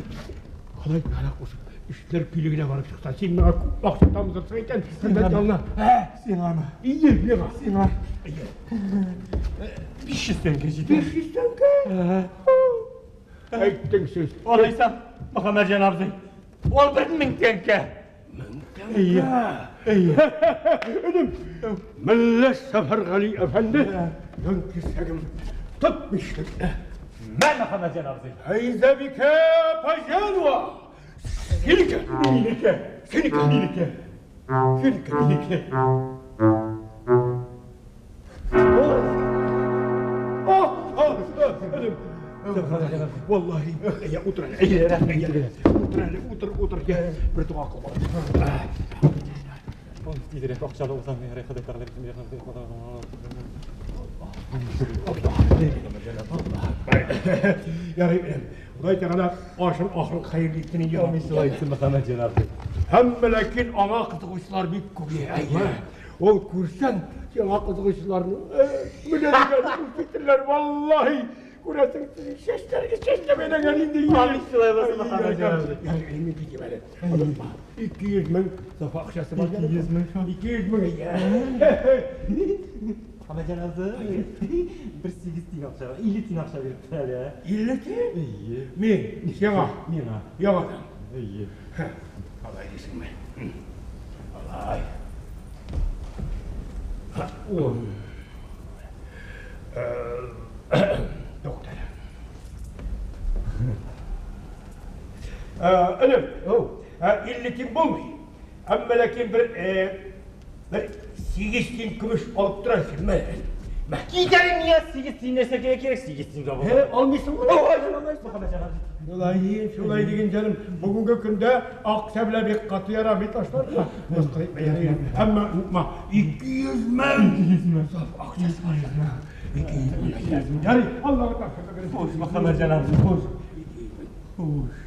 Ходай Тәгалә кушып, эшләр көйле генә барып чыкса, син миңа күп акча тамызырсың икән, хезмәт ялына. Ә, Сиңамы? Ие, миңа. Сиңа. Әйе. 500 тәңкә җитә. 500 тәңкә? Әйттең сүз. Алайса, Мөхәммәтҗан абзый, ул бер мең тәңкә. Әйе. Әйе. Энем, Меллә Сәфәргали әфәнде, җан кисәгем, тот бишлекне. Мә, Мөхәммәтҗан абзый. Әйдәбикә Паҗанова! Синеке! Минеке. Синеке! Минеке. Синеке! Минеке. Валлаһи, әйе, утыр әле, әйе, әйе, утыр әле, утыр, утыр, я, бер дога кыл бала. Ой, тизрәк акчалы булсам, ярый, Ходай Тәгалә бөтен Ярый, энем, Ходай Тәгалә ашын ахырын хәерле итсен инде. Амин, шулай итсен, Мөхәммәтҗан абзый. Һәм ләкин аңа кызыгучылар бик күп. Әйе. Ул күрсәң, сиңа кызыгучыларны, менә дигән күрсәтерләр, валлаһи. Күрәсең, синең чәчләргә чәчләп әйләнгән инде. Амин, шулай булсын, Мөхәммәтҗан абзый. Ярый, мин китим әле. Онытма, 200 мең саф акчасы бар. 200 мең. 200 мең. Әйе. Мөхәммәтҗан абзый, бер 8 тиен акча, 50 тиен акча биреп тор әле. 50 тиен? Әйе. Мин сиңа. Миңа. Яңадан. Әйе. Алай дисеңме? Алай. Ха, ун. Доктор. Энем, 50 тиен булмый. Әмма ләкин бер бер 8 тиен көмеш алып торасың, мә. Мә. Кит әле миңа 8 тиен нәрсә кирәк кирәк 8 тиен табып. He, алмыйсың mı? Мөхәммәтҗан абзый. Шулай, шулай диген җаным. Бүгенге көндә акча белән бик каты ярамый ташларга. Мыскыл итмә, ярый. Әмма онытма, 200 мең. 200 мең. Саф акчасы бар. 200 мең. Ярый, Аллаһ тапшырды. Хуш, Мөхәммәтҗан абзый, хуш. Хуш.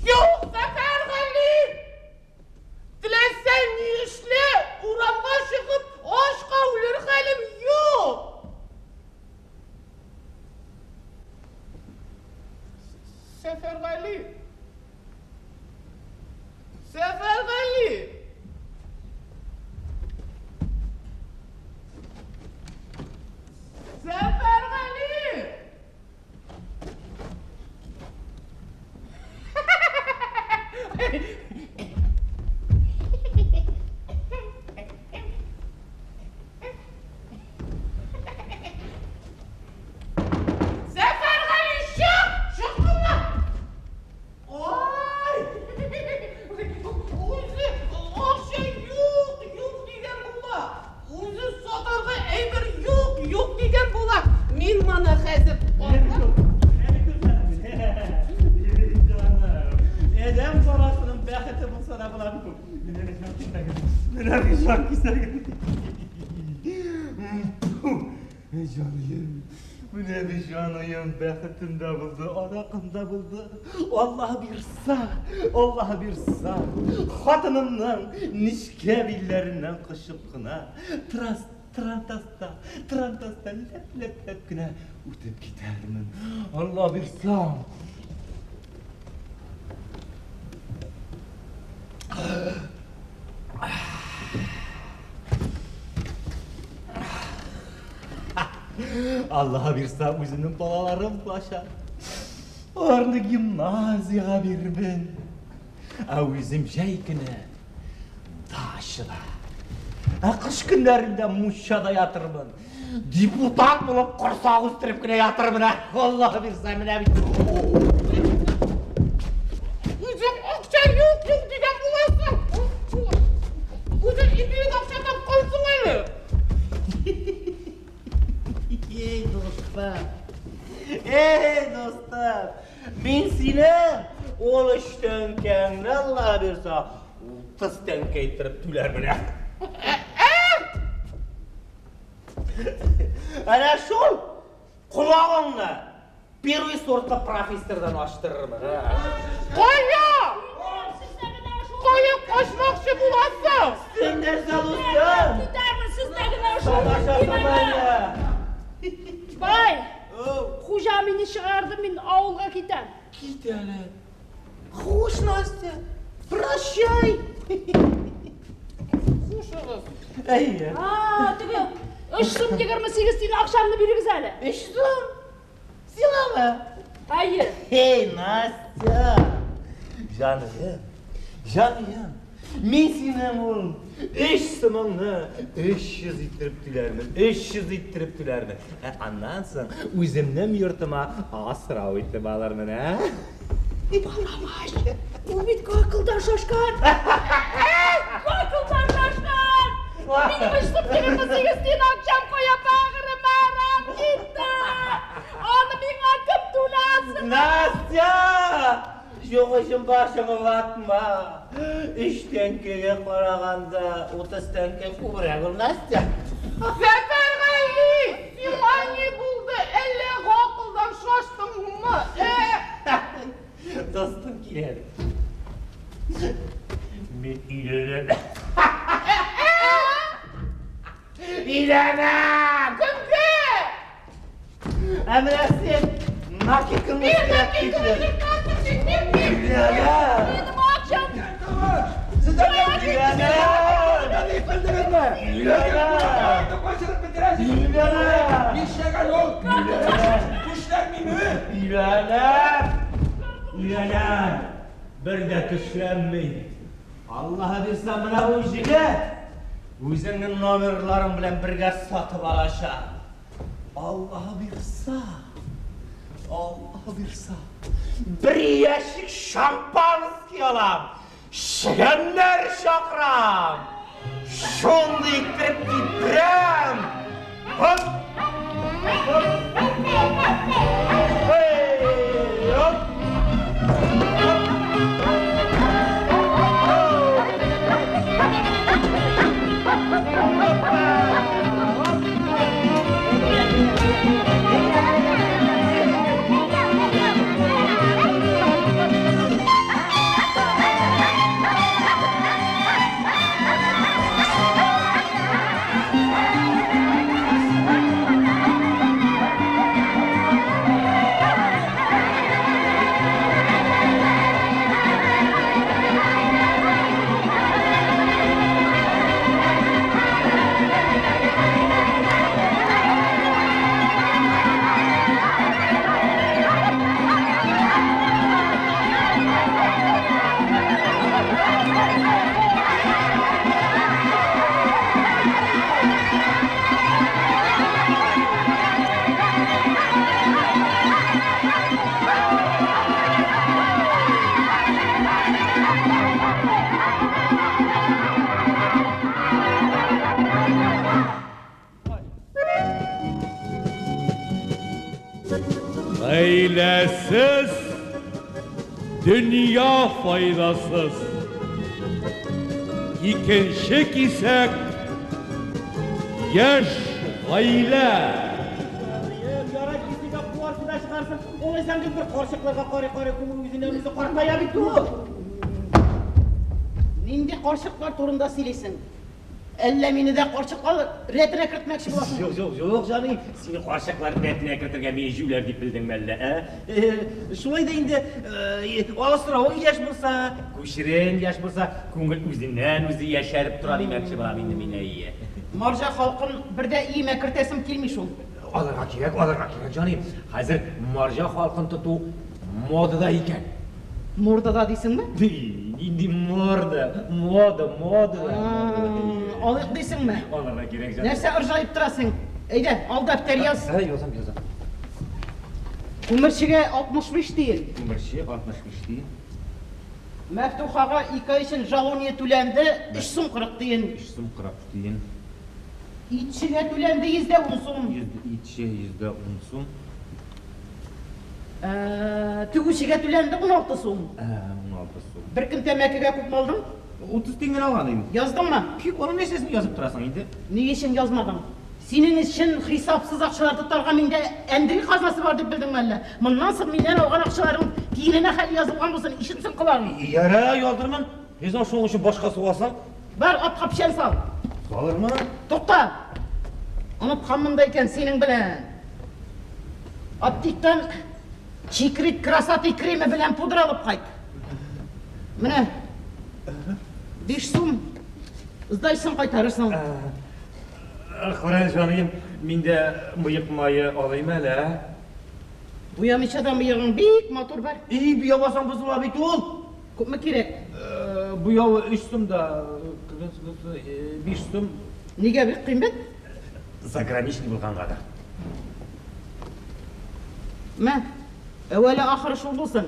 Юк, Сәфәргали! Теләсәң ни эшлә, урамга чыгып, ачка үлер хәлем юк! Сәфәргали! Сәфәргали! Менә бит җан кисәге. Җаныем, менә бит җаныем, бәхетем дә булды, аракым да булды. Аллаһ бирса, Аллаһ бирса, хатынымның нечкә билләреннән кочып кына, трас, трантаста, трантаста ләп-ләп-ләп кенә үтеп китәрмен. Алла бирса. Аллаһ бирса, үземнең балаларым булачак. Аларны гимназиягә бирмен. Ә үзем җәй көне дачада. Ә кыш көннәрендә мунчада ятырмын. Депутат булып корсак үстереп кенә ятырмын. Ә. Аллаһ бирса, менә бит. Үзең акча юк, юк дигән буласың. Үзең ипигә акча тапкансың әле. Эй, дустым. Эй, дустым. Мин синең ул өч тәңкәңне Алла бирса, 30 тәңкә иттереп түләрмен. Әнә шул колагыңны первый сортлы профессордан ачтырырмын. Кая? Кая качмакчы буласың? Син нәрсә, дустым? Китәрмен, сездә генә шул. Саташасың әллә? Бай, хуҗа мине чыгарды, мин авылга китәм. Кит әле. Хуш, Настя. Прощай. Хушыгыз. Әйе. А, теге 3 сум 28 тиен акчамны бирегез әле. Өч сум? Сиңамы? Әйе. Эй, Настя! Җаныем, җаныем, мин синең ул өч сумыңны 300 иттереп түләрмен, 300 иттереп түләрмен. Ә аннан соң үземнең йортыма асрау итеп алырмын, ә? Баламаш, ул бит акылдан шашкан. Акылдан шашкан. Минем 3 сум 28 тиен акчам кая бәгырем арам китте. Аны миңа кем түләсен? Настя! Юк өчен башыңны ватма. Өч тәңкәгә караганда 30 тәңкә күбрәк ул, Настя. Сәфәргали, сиңа ни булды? Әллә акылдан шаштыңмы? Ә? Достым килә. Мин өйләнәм. Өйләнәм! Кемгә? Ә менә син накидкаңны Бир өстенә накидкаңны, китер. жыртасың син, бир, бир. Өйләнәм! Минем акчам. Сез Өйләнәм! Өйләнәм! Өйләнәм! Качырып бетерәсез! Өйләнәм! Нишләгән ул? Күчләнмиме? Өйләнәм! Өйләнәм! Бер дә көчләнми. Аллаһ бирсә, менә бу җегет үзеңнең номерларың белән бергә сатып алачак. Аллаһ бирсә, Аллаһ бирсә, бер ящик шампанский алам, чегәннәр чакырам. Шундый иттереп китерәм. Хоп! Хоп! Эй, хоп! Гаиләсез дөнья файдасыз. Икенче кисәк Яшь гаилә. Ярар, кисәгә куарсың да чыгарсың. Алайсаң гел бер карчыкларга карый-карый күңел үзеннән үзе картая бит ул. Нинди карчыклар турында сөйлисең? Әллә мине дә карчыклар рәтенә кертмәкче буласың? Юк, юк, юк, җаный. Сине карчыклар рәтенә кертергә мин җүләр дип белдеңме әллә, ә? Э, шулай да инде, э, асравың яшь булса, күчерен яшь булса, күңел үзеннән үзе яшәреп тора димәкче булам инде мин, әйе. Марҗа халкын бер дә өемә кертәсем килми шул. Алырга кирәк, алырга кирәк, җаный. Хәзер марҗа халкын тоту модада икән. Мордада дисеңме? Нинди морда? Мода, мода. Алыйк дисеңме? Алырга кирәк, җаный. Нәрсә ыржаеп торасың? Әйдә, ал дәфтәр яз. Ә, язам, язам. Күмерчегә 65 тиен. Күмерче 65 тиен. Мәфтухага ике ай өчен жалония түләнде, 3 сум 40 тиен. 3 сум 40 тиен. Итчегә түләнде 110 сум. Итче 110 сум. Тегүчегә түләнде 16 сум. 16 сум. Бер көн тәмәкегә күпме алдың? 30 тиен генә алган идем. Яздыңмы? Кик, аның нәрсәсен язып торасың инде? Ни өчен язмадың? Синең өчен хисапсыз акчалар тотарга миндә Әндри казнасы бар дип белдеңме әллә? Моннан соң миннән алган акчаларың тиененә хәл язылган булсын, ишетсен колагың. Ярар, яздырмын. Нигә шуның өчен башка сугасың? Бар, атка печән сал. Салырмын. Тукта! Онытканмын да икән синең белән. Аптектан чикрит красоты кремы белән пудра алып кайт. Менә. 5 сум. Сдайсың кайтарырсың. Хөрән җаныем, мин дә мыек мае алыйм әле, ә? Буямыйча да мыегың бик матур бар. И, буямасаң бозыла бит ул. Күпме кирәк? Буявы 3 сум да, 5 сум. Нигә бик кыйммәт? Заграничный булгангадыр. Мә, әүвәле ахыры шул булсын.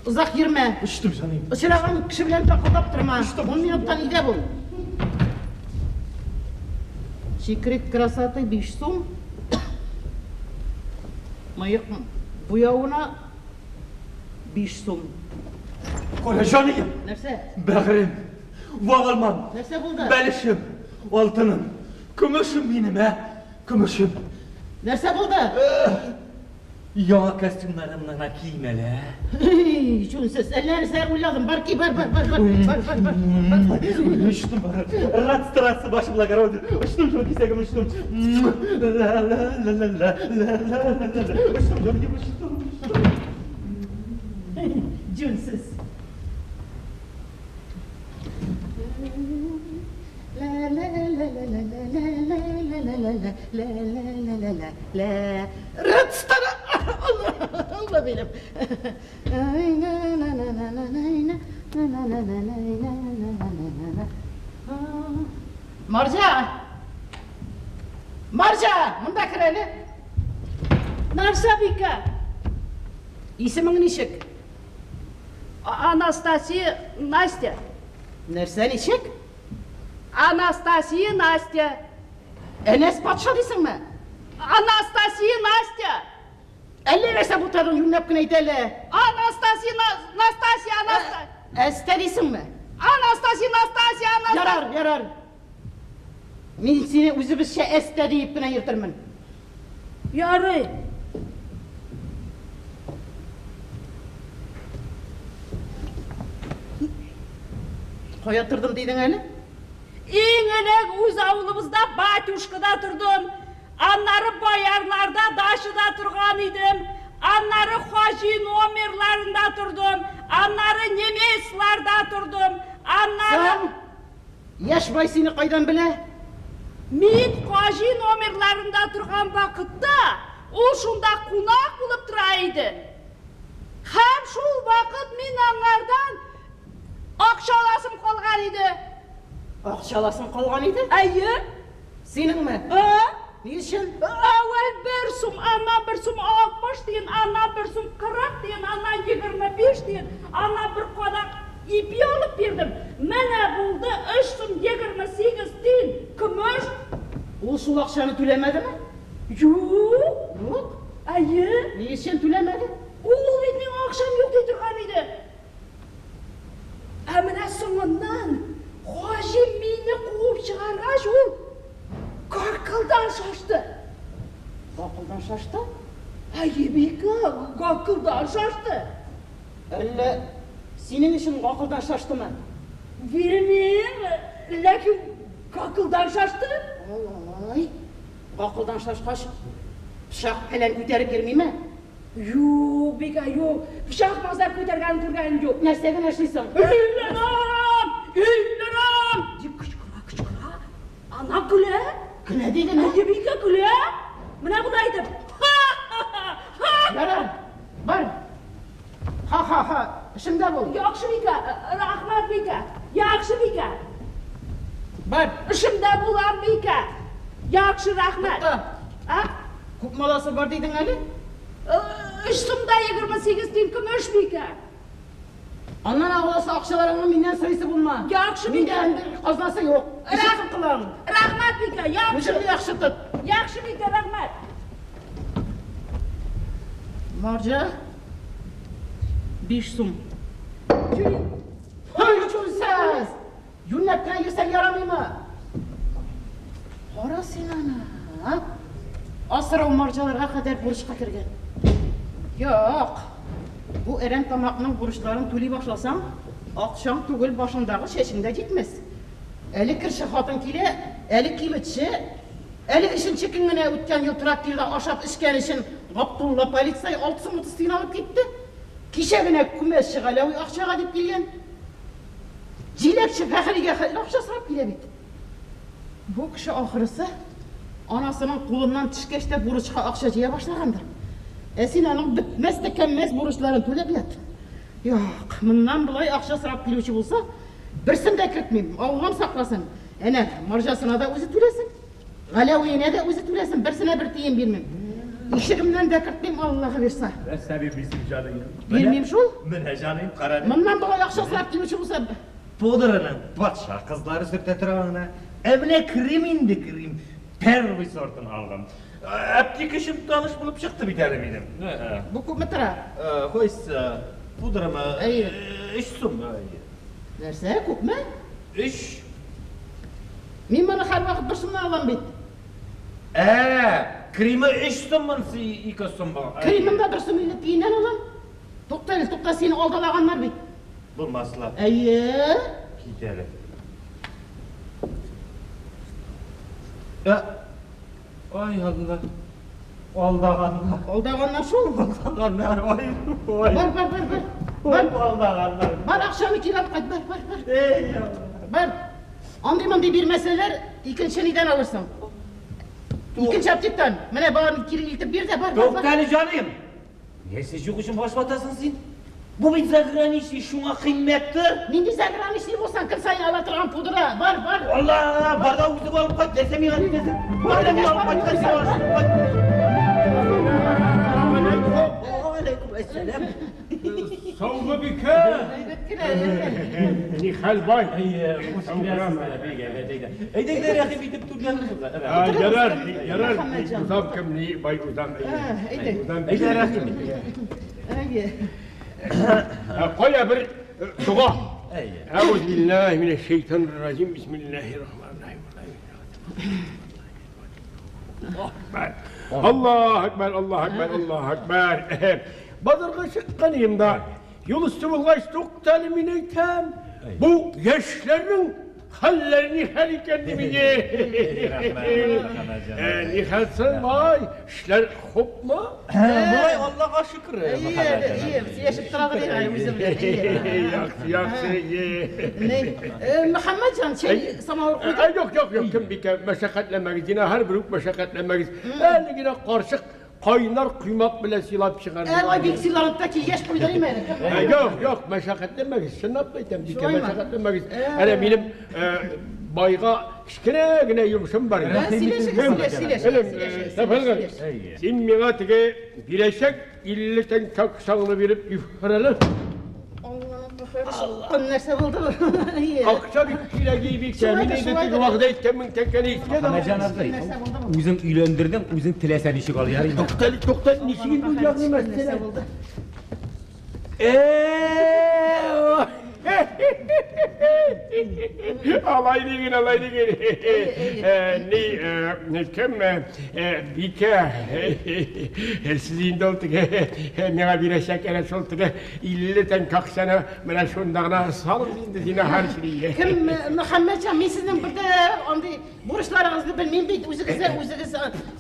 Озак йөрмә. Очтым, җаным. Очраган кеше белән такылдап торма. Ун минуттан өйдә бул. Секрет красоты 5 сум. Мыек буявына 5 сум. Кара җаныем. Нәрсә? Бәгырем. Вагылмам. Нәрсә булды? Бәлешем. Алтыным. Көмешем минем, ә? Көмешем. Нәрсә булды? Яңа костюмнарымны гына кием әле, ә? Эй, җүнсез, әллә нәрсә уйладым. Бар ки, бар, бар, бар, бар, бар, бар, бар. Очтым, бар. Рад стараться, ваше благородие. Очтым, жан кисәгем, очтым. Ла-ла-ла-ла-ла-ла-ла-ла-ла. Очтым, җаныем, очтым, очтым. Җүнсез. Рыцтара! Алла минем. Марҗа! Марҗа! Монда кер әле. Нәрсә, Бикә? Исемең ничек? Анастасия Настя. Нәрсә ничек? Анастасия Настя. Әнәс патша дисеңме? Анастасия Настя. Әллә нәрсә бутадың, юньләп кенә әйт әле. Анастасия Настасья Анастасия. Әстә дисеңме? Анастасия Настасья Анастасия. Ярар, ярар. Мин сине үзебезчә Әстә диеп кенә йөртермен. Ярый. Кая тордым дидең әле? Иң элек үз авылыбызда батюшкада тордым. Аннары боярларда дачада торган идем. Аннары хаҗи номерларында тордым. Аннары немецларда тордым. Аннары... Соң, яшь бай сине кайдан белә? Мин хаҗи номерларында торган вакытта ул шунда кунак булып тора иде. Һәм шул вакыт мин аңардан акча аласым калган иде. Акча аласың калган иде? Әйе. Синеңме? Ә? Ни өчен? Әүвәл бер сум, аннан бер сум 60 тиен, аннан бер сум 40 тиен, аннан 25 тиен, аннан бер кадак ипи алып бирдем. Менә булды 3 сум 28 тиен. Көмеш. Ул шул акчаны түләмәдеме? Юк. Юк. Әйе. Ни өчен түләмәде? Ул бит миңа акчам юк ди торган иде. Ә менә соңыннан Гакылдан шашты? Әйе, Бикә, гакылдан шашты. Әллә синең өчен гакылдан шаштымы? Белмим, ләкин гакылдан шашты. Алай. Гакылдан шашкач, пычак фәлән күтәреп йөрмиме? Юк, Бикә, юк. Пычак мазар күтәргән күргән юк. Нәрсә генә эшлисең? Өйләнәм! Өйләнәм! Дип кычкыра, кычкыра. Ана көлә. Көлә дидеме? Әйе, Бикә, көлә. Менә болай итеп. Ха-ха-ха! Ха! Ярар, бар. Ха-ха-ха, эшеңдә бул. Яхшы, Бикә, рәхмәт, Бикә. Яхшы, Бикә. Бар. Эшемдә булам, Бикә. Яхшы, рәхмәт. Тукта. А? Күпме аласы бар дидең әле? Өч сум да 28 тиен көмеш, Бикә. Аннан аласы акчаларыңны миннән сорыйсы булма. Яхшы, Миндә Бикә. андый казнасы юк. Эшесен кылам. Рәхмәт, Бикә, яхшы. Үзеңне яхшы тот. Яхшы, Бикә, рәхмәт. Марҗа. 5 сум. Һай, җүнсез! Юньләп кенә йөрсәң ярамыймы? Кара син аны, а? Асрау марҗаларга кадәр бурычка кергән. Юк. Бу әрәм тамакның бурычларын түли башласаң, акчаң түгел, башыңдагы чәчең дә җитмәс. Әле керче хатын килә, әле кибетче, әле өченче көн генә үткән ел трактирда ашап эчкән өчен Габдулла полицай 6 сум 30 тиен алып китте. Кичә генә күмәчче Галәви акчага дип килгән. Җиләкче Фәхригә хәтле акча сорап килә бит. Бу кеше ахрысы анасының кулыннан төшкәч тә бурычка акча җыя башлагандыр. Ә син аның бетмәс тә кәммәс бурычларын түләп ят. Юк, моннан болай акча сорап килүче булса, берсен дә кертмим, Аллам сакласын. Әнә, марҗасына да үзе түләсен, Галәвиенә дә үзе түләсен, берсенә бер тиен бирмим. Ишегемнән дә кертмим, Аллаһы бирса. Нәрсә бирмисең, җаныем? Бирмим шул. Менә, җаныем, кара әле. Моннан болай акча сорап килүче булса, Пудраның патша кызлары сөртә торганына. Ә менә крем инде крем. Первый сортын алдым. Аптекачым таныш булып чыкты бит әле минем. Бу күпме тора? Кайсы? Пудрамы? Әйе. 3 сум. Нәрсә, күпме? 3. Мин моны һәрвакыт бер сумнан алам бит. Ә, кремы 3 сум, монысы 2 сум бу. Кремын да бер сум 50 тиеннән алам. Тукта әле, тукта, сине алдалаганнар бит. Булмас ла. Әйе. Кит әле. Ә, ай Алла. Алдаганнар. Алдаганнар шул. Алдаганнар, ай, ой. Бар, бар, бар, бар. Бар, алдаганнар. Бар, акчаны кире алып кайт, бар, бар, бар. Эй, Алла. Бар. Андый-мондый бирмәсәләр, икенче нидән алырсың? Икенче аптектан. Менә барын кире илтеп бир дә, бар, бар, бар. Тукта әле, җаным. Нәрсә юк өчен баш ватасың син? Бу бит заграничный, шуңа кыйммәттер. Нинди заграничный булсаң, көн саен ала торган пудра. Бар, бар. Алла, бар да үзең алып кайт, нәрсә миңа дисең? Бар да мин алып кайткан, син алып кайт. Алейкум әссәлам. Саумы бикә? Әйбәт кенә, әйбәт. Ни хәл бай? Әйе, хуш киләсез, бик әйбәт, әйдә. Әйдә, әйдә, рәхим итеп түрдән узыгыз. Ярар, ярар, узам кем ни, бай узам. Әйдә. Узам. Әйдә, рәхим ит. Әйе. Кая бер дога. Әйе. Әүзу биллаһи минәш шайтанир раҗим. Бисмиллаһир рахманир рахим. Аллаһу акбар, Аллаһу акбар, Аллаһу акбар. Базарга чыккан идем да, юл өсте булгач, туктале мин әйтәм. Бу яшьләрнең хәлләре ни хәл икән дим инде. Ни хәл соң, бай? Эшләр хупмы? Болай Аллага шөкер. Әйе, әйе, сөйләшеп торабыз инде үзе белән. Әйе. Яхшы, яхшы. Ни, Мөхәммәтҗан, чәй самавыр куйдым. Юк, юк, юк, кем бикә, мәшәкатьләнмәгез, зинһар бер үк мәшәкатьләнмәгез. Әле генә карчык кайнар коймак белән сыйлап чыгарды. Әле бик сыйланып та килгәч куйдырыйм әле. Юк, юк, мәшәкатьләнмәгез, чынлап та әйтәм, бикә, Шулаймы? мәшәкатьләнмәгез. Әнә минем байга кечкенә генә йомышым бар иде. Сөйләшегез, сөйләш, сөйләш, Элем, сөйләш, Сәфәргали, сөйләш. син миңа теге бирәчәк 50 тәңкә акчаңны биреп җибәр әле. Аллаһ, нәрсә булды бу? Әйе. Акча бик кирәк бик. Шулай Мин да, инде шулай теге да. вәгъдә иткән мең тәңкәне искә дә Мөхәммәтҗан абзый, Нәрсә булды бу? үзең өйләндердең, үзең теләсә ничек ал, ярыймы? Тукта, тукта, ничек инде ул ягъни Нәрсә мәсьәлә? булды? Э, Алай диген, алай диген. Ни, ни кем, Бикә, сез инде ул теге миңа бирәчәк әнә шул теге 50 тәңкә акчаны менә шунда гына салыгыз инде зинһар өчен. Кем, Мөхәммәтҗан, мин сезнең бер дә андый бурычларыгызны белмим бит. Үзегез үзегез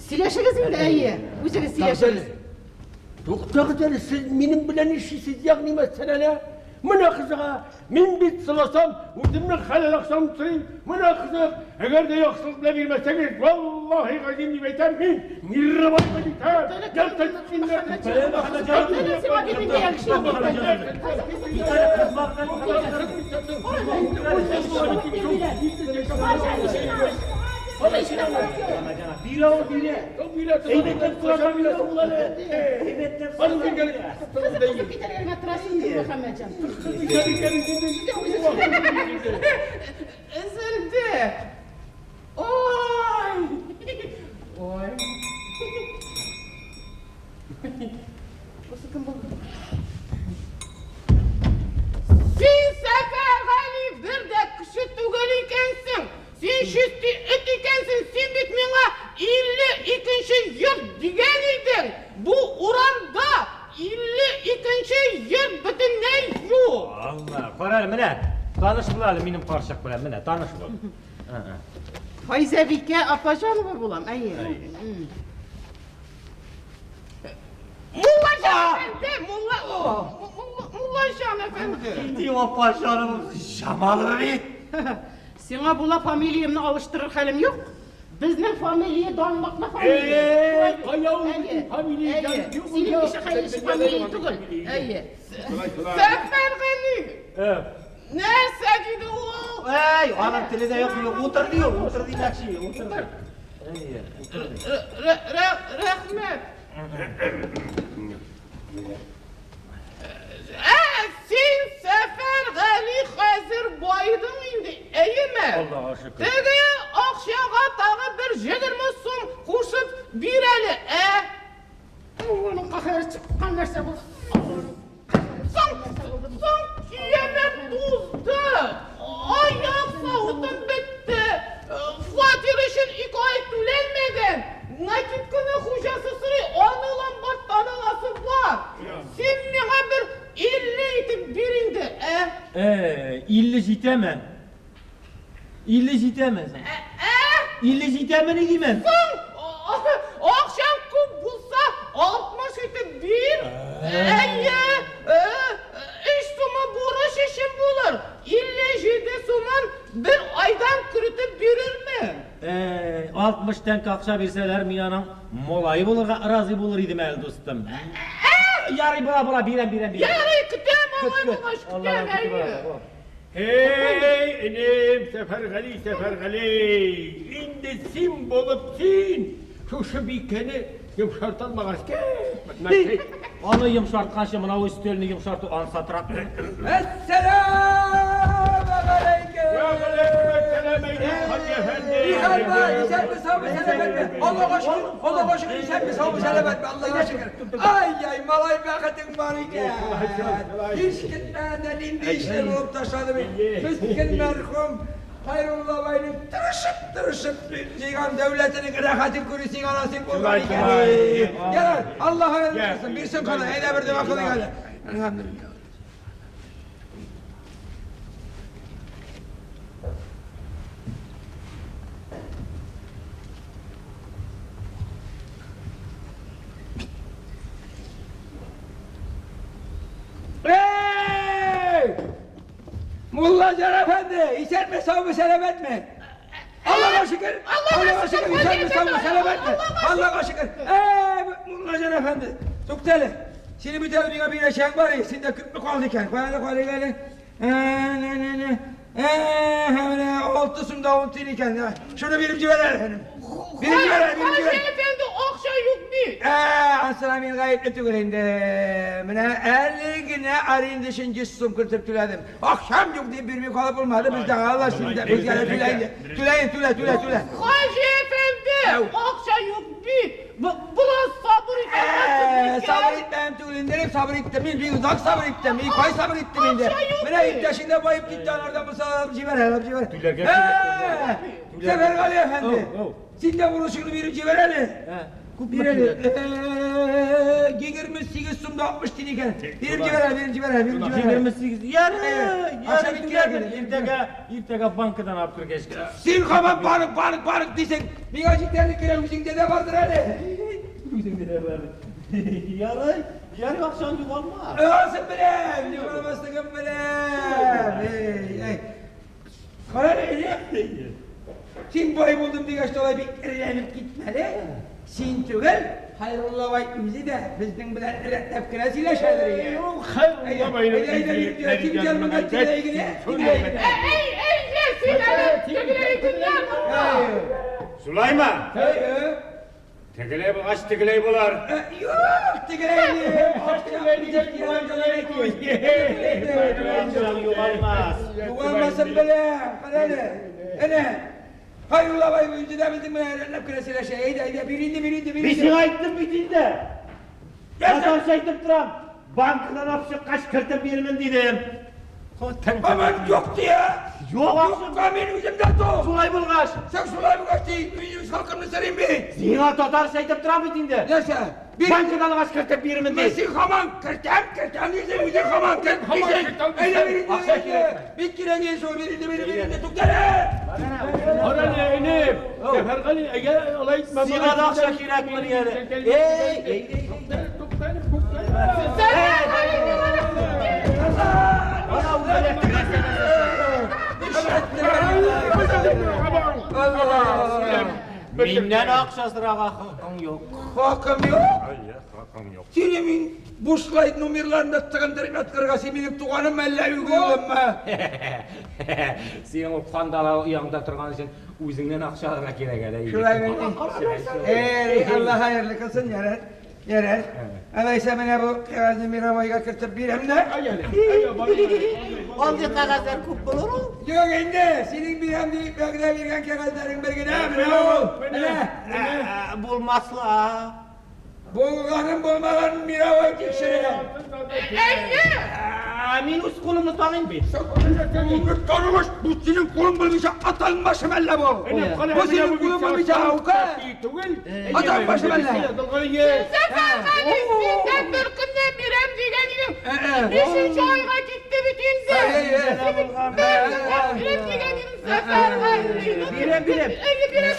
сөйләшегез инде, әйе. Үзегез сөйләшегез. Туктагыз әле, сез минем белән эшлисез, ягъни мәсәлән, менә кызыга, мин бит сорасам, үземнең хәләл акчамны сорыйм, менә кызык, әгәр дә яхшылык белән бирмәсәгез, валлаһи газим дип әйтәм, мин Мирабайга китәм. Бирә ул, бирә. Әйбәтләп сорарга бирә ул әле. Әйбәтләп сорарга. Кызып китәргә торасың инде, Мөхәммәтҗан. Өзелде. Ой! Ой! Бусы кем булды? Син Сәфәргали бер дә кеше түгел икәнсең. Син чисти эт икәнсең. Син бит миңа 52 йорт дигән идең. Бу урамда 52 йорт бөтенләй юк. Алла, кара әле, менә, таныш бул әле минем карчык белән, менә, таныш бул. Файзәбикә Апаҗанова булам, әйе. Муллаҗан әфәнде, мулла, Муллаҗан әфәнде. Ди Апаҗанова, Җамалова бит. Сиңа була фамилиямне алыштырыр хәлем юк. Безнең фамилия данлыклы фамилия. Э, кая ул безнең фамилия? Синең ише хәерле фамилия түгел. Әйе. Сәфәргали! Нәрсә диде ул? Әй, аның теле дә юк, юк, утыр ди ул, утыр димәкче, утыр. Әйе, утыр. Рәхмәт. Ә, син Сәфәргали хәзер баедың инде, әйеме? Аллага шөкер. Теге акчага тагы бер 20 сум кушып бир әле, ә? Аның каһәре чыккан нәрсә бу. Соң, соң киемем тузды. Аяк савытым бетте. Фатир өчен 2 ай түләнмәгән. Накидканы хуҗасы сорый, аны ломбардтан аласы бар. Син миңа бер 50 итеп бир инде, ә? Э, 50 җитәме? 50 җитәме? Ә? 50 җитәме ни димен? Соң, акчаң күп булса, 60 итеп бир. Әйе, 3 сумы бурыч өчен булыр. 57 сумын бер айдан керетеп бирермен. Э, 60 тәңкә акча бирсәләр, мин аның малае булырга разый булыр идем әле, дустым. Ярый, була, була, бирәм, бирәм, бирәм. Ярый, көтәм, алай Көт, көт. булгач, көтәм, Алланың көтеп әйе. ала. Эй, энем, Сәфәргали, Сәфәргали, инде син булып син шушы бикәне йомшарта алмагач, кет, Аны йомшартканчы мынау өстәлне йомшарту ансатрак. Әссәләмә галәйкем. Вәгаләйкүмәссәлам, Нихәл бар? Исәнме, саумы, сәламәтме? Аллага шөкер, Аллага шөкер, исәнме, саумы, сәламәтме? Аллага шөкер. Ай-яй, малай бәхетең бар икән. Һич көтмәгәндә нинди эшләр булып ташлады бит. Мескен мәрхүм Хайрулла байның тырышып-тырышып җыйган дәүләтенең рәхәтен күрү сиңа насыйп булган икән. Ярар, Аллаһ бирсен, бирсен кана. Әйдә бер дога кылыйк әле. Әлхәмдүлилләһ. Ey! Mullacan Efendi, исәнме, саумы, сәламәтме? Аллага шөкер, Аллага шөкер, исәнме, саумы, сәламәтме? Аллага шөкер. Ey, Mullacan Efendi, туктале. әле. Сине бит әле миңа бирәчәң бар, синдә күпме калды икән? Кая әле, карыйк әле. Не, не, не. Менә 6 сум да 10 тиен икән. Шуны биреп җибәр әле. Биреп җибәр әле, биреп Хаҗи җибәр. әфәнде, акча юк бит. Асыра мин гаепле түгел инде. Менә әле генә аренда өчен 100 сум кертеп түләдем. Акчам юк дип бирми калып булмады. Бездә Алла синдә безгә дә түлә инде. Түлә инде, түлә, түлә, түлә. Хаҗи әфәнде, Әү. акча юк бит. Бераз сабыр итә Сабыр итмәм түгел инде. бүлендереп сабыр иттем. Мин бик озак сабыр иттем. Ике ай сабыр иттем инде. Менә иптәшең дә баеп китте, анардан булса алып җибәр, алып җибәр. Түләргә кирәк. Сәфәргали әфәнде, син дә бурычыңны биреп җибәр әле. Күпме Бир әле. 28 сум да 60 тиен икән. Биреп җибәр әле, биреп җибәр әле, биреп җибәр әле. 28. Ярый, Акча ярый, бик кирәк түләрмен. иде. Иртәгә, иртәгә банкадан алып кергәч. Син һаман банк, банк, банк дисең. Миңа җитәрлек кенә үзеңдә дә бардыр әле. Үзеңдә дә бар. Ярый, ярый, акчаң югалмас. Асын беләм, югалмаслыгын беләм. Эй, эй. Кара әле, син бай булдым дигәч, алай бик эреләнеп китмә әле. Син түгел, Хәйрулла бай үзе дә безнең белән рәтләп кенә сөйләшәдер. Ул Хәйрулла байның Әйдә, әйдә, син кил монда, тегеләй генә, тегеләй генә. Әй, әй, син әле тегеләй генә монда. Шулаймы? Әй, әй. Тегеләй булгач, тегеләй булыр. Юк, тегеләй. Акчаң югалмас. Югалмасын беләм, кара әле. Әнә, Хәйрулла бай үзе дә безнең белән рәтләп кенә сөйләшә. Әйдә, әйдә, бир инде, бир инде, бир Мин инде. сиңа әйттем бит инде. Татарча әйтеп торам. Банкадан алып чыккач кертеп бирмен дидем. Аман юк дия. Юк акча. Юкка мин үзем дә тук. Шулай булгач, Син шулай булгач ди, мин үз халкымны сорыйм бит. сиңа татарча әйтеп торам бит инде. Нәрсә? Бир. Банкадан алгач кертеп бирмен Мин ди. син һаман кертәм, кертәм дисең, үзең һаман керт дисең. Әйдә, бир инде, Акча бир инде. кирәк. Бик кирәк иде шул, бир инде, бир инде, бир инде, туктале. Кара әле, энем. Сәфәргали, әгәр алай итмә. Сиңа да акча кирәкмени әле? Эй, эй, эй. Туктале, туктале. Сәфәргали, Ана үлә. Миннән акча сорарга хакың юк. Хакым юк. Хакың юк. Сине мин бушлай номерларында тыгындырып яткырырга син минем туганым әллә үгүемме? Синең ул кандала ояңда торган өчен үзеңнән акча алырга кирәк әле. Шулай мени? Эй, Алла хәерле кылсын, ярар. Ярар. Алайса менә бу кәгазьне мировойга кертеп бирәм дә. Андый кәгазьләр күп булыр ул. Юк инде, синең бирәм дип вәгъдә биргән кәгазьләрең бер генә, менә ул. Менә. Булмасла. Булганын булмаганын мировой тикшерә. Әйе. Мин үз кулымны таныйм бит. Танымыш, бу синең кулың булмыйча атаң башы мәллә бу? Бу синең кулың булмыйча аука. Түгел. Атаң башы мәллә. Сәфәргали, син дә бер көннән бирәм дигән идең. Бишенче айга китте бит инде. Син бит бер көннән бирәм дигән идең, Сәфәргали. Бирәм, бирәм. Әйе, бирәм.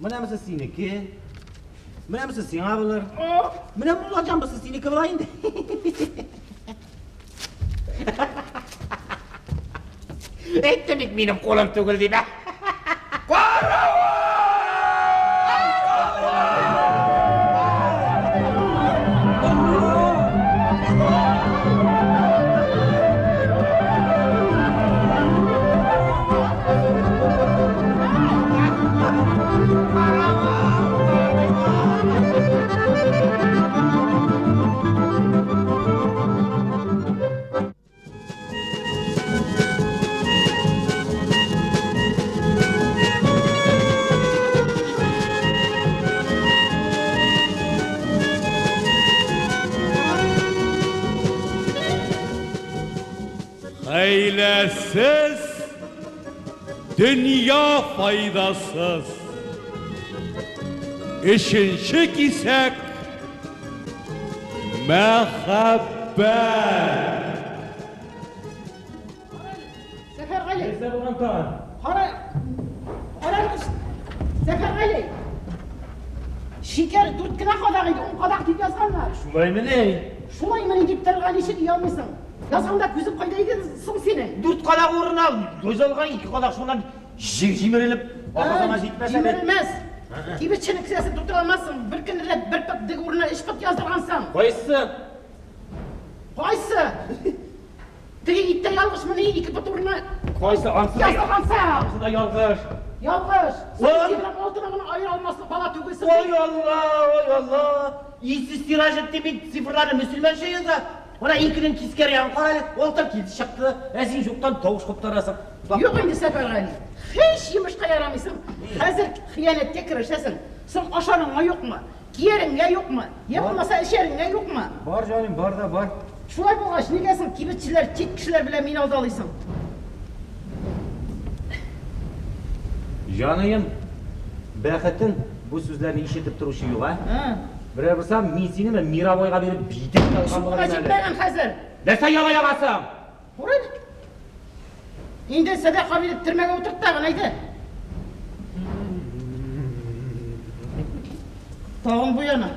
Менә монысы синеке. Менә монысы сиңа булыр. Менә Муллаҗан монысы синеке була инде. Әйттем бит минем кулым түгел дип. Хәйләсез дөнья файдасыз. Өченче кисәк мәхәббәт. Сәфәргали. Нәрсә булган тагын? Кара. Кара. Сәфәргали. Шикәр дүрт кенә кадак иде, ун кадак дип язганнар. Шулаймыни? Шулаймыни дип торырга ничек оялмыйсың? Язганда күзең кайда иде соң синең? Дүрт кадак урынына язылган ике кадак шуннан җимерелеп ахырына җитмәсә бит. Җимерелмәс. Кибетченең кесәсен тутыра алмассың. Бер көнне дә бер пот дөге урынына өч пот яздыргансың. Кайсы? Кайсы? Теге иттә ялгышмыни ике пот урынына Кайсы? Ансы да яздыргансың. Ансы да ялгыш. Ялгыш. Син Ой. сирәк алтыны гына аера алмаслык бала түгелсең. Ой Алла, ой Алла. Исез тираж итте бит цифрларны мөселманча яза. Менә икенең тискәре ягын кара әле, алтын килде чыкты. Ә син юктан тавыш куптарасың. Юк инде Сәфәргали. Һич йомышка ярамыйсың. Хәзер хыянәткә керешәсең. Соң ашарыңа юкмы? Кияреңгә юкмы? Я булмаса эчәреңгә юкмы? Бар, җаным, бар да бар. Шулай булгач, нигә соң кибетчеләр, чит кешеләр белән мине алдалыйсың? Җаныем, бәхетен бу сүзләрне ишетеп торучы юк, ә? А. Берәр булса, мин сине менә мировойга биреп битеп тә алган Шуңа булыр идем әле. җитмәгән хәзер. Нәрсә яла ягасың? Күрен. Инде сәдака биреп төрмәгә утырт тагын, әйдә. Тагын буяна.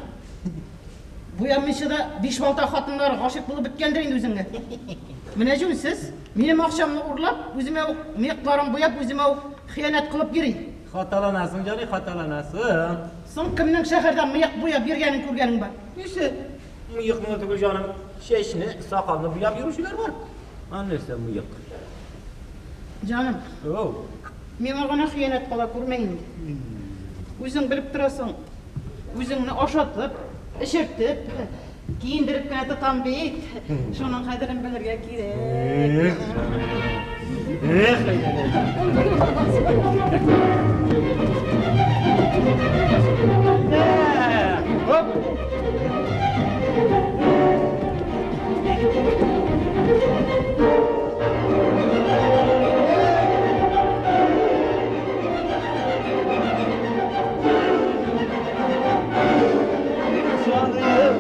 Буянмыйча да биш-балта хатыннар гашыйк булып беткәндер инде үзеңә. Менә җүнсез, минем акчамны урлап, үземә үк мыекларын буяп, үземә үк хыянәт кылып йөри. Хаталанасың, җаный, хаталанасың. Соң кемнең шәһәрдә мыек буяп йөргәнен күргәнең бар? Нәрсә? Мыекны гына түгел, җаным. Чәчне, сакалны буяп йөрүчеләр бар. Аны нәрсә мыек? Җаным. Оу. Миңа гына хыянәт кыла күрмә инде. Үзең белеп торасың, үзеңне ашатып, эчертеп, киендереп кенә тотам бит. Шуның кадерен белергә кирәк. Эх, Оп! Җаныем!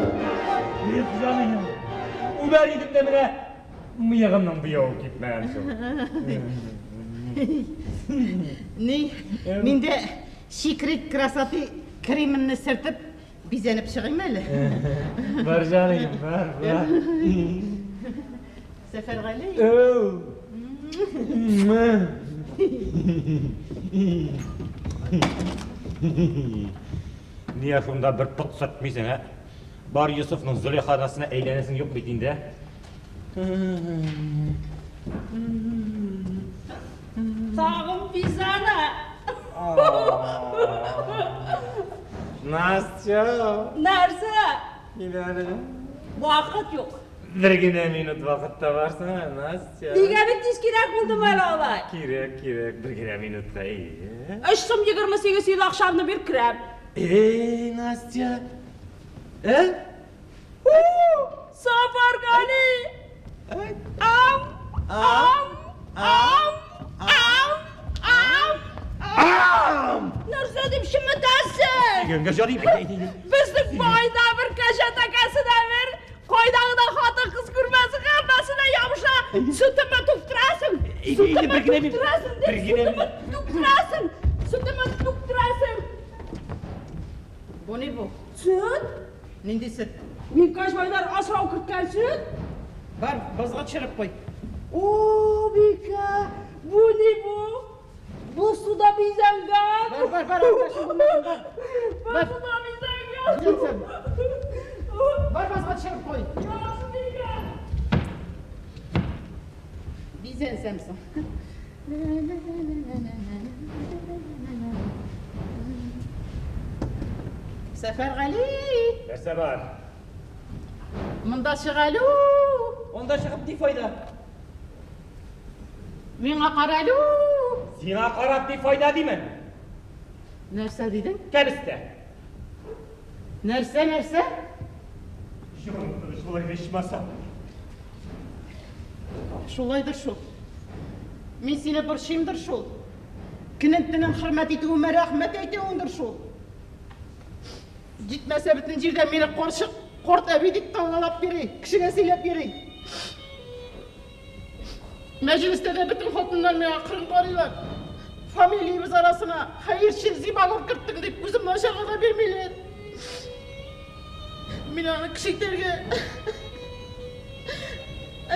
Эх, җаныем! Үбәр идем дә менә мыегымның буявы кипмәгән шул. Ни, мин дә секрет красоты кремымны сөртеп, Бизәнеп чыгыйм әле. Бар җаныем, бар, бар. Сәфәргали. Әү. Нигә шунда бер пот сөртмисең, ә? Бар Йосыфның Зөләйханасына әйләнәсең юк бит инде, ә? Тагын бизәнә. Настя! Нәрсә? Кил әле. Вакыт юк. Бер генә минут вакыт табарсың, ә, Настя? Нигә бик тиз кирәк булдымы әле алай? Кирәк, кирәк, бер генә минутка, әйе. Өч сум 28 тиен акчамны бир, керәм. Эй, Настя! Ә? Сафаргали! Ам! Ам! Ам! Ам! Ам! Ам! Нәрсә дип чеметәсең? Дигәнгә җаным, әйдә, әйдә, әйдә. Безнең байда бер кәҗә тәкәсе дә бер, кайда гына хатын-кыз күрмәсен, һәммәсенә ябыша. Сөтемә түктерәсең. Сөтемә түктерәсең, дип, сөтемә түктерәсең. Сөтемә түктерәсең. Бу ни бу? Сөт? Нинди сөт? Микаш байлар асрау керткән сөт. Бар, базга төшереп куй. О, Бикә, бу ни бу? Бу суда бизәнгән. Бар, бар, бар, алкашым булмасын, бар. Бу Бар. суда бизәнгән. Җансың. Бар, базга төшереп куй. Яхшы, Бикә. Бизәнсәм соң. Сәфәргали! Нәрсә бар? Монда чык әле! Анда чыгып ни файда? Миңа кара әле! Сиңа карап ни файда димен? Нәрсә дидең? Кәбестә. Нәрсә, нәрсә? Җаным шулай ичмаса. Шулайдыр шул. Мин сине борчыймдыр шул. Көнен-төнен хөрмәт итүемә рәхмәт әйтүеңдер шул. Җитмәсә бөтен җирдә мине карчык, карт әби дип таңгалап йөри, кешегә сөйләп йөри. Мәҗлестә дә бөтен хатыннар миңа кырын карыйлар. Фамилиябез арасына хәерче Зибагул керттең дип үземне ачарга да бирмиләр. Мин аны кеше итәргә,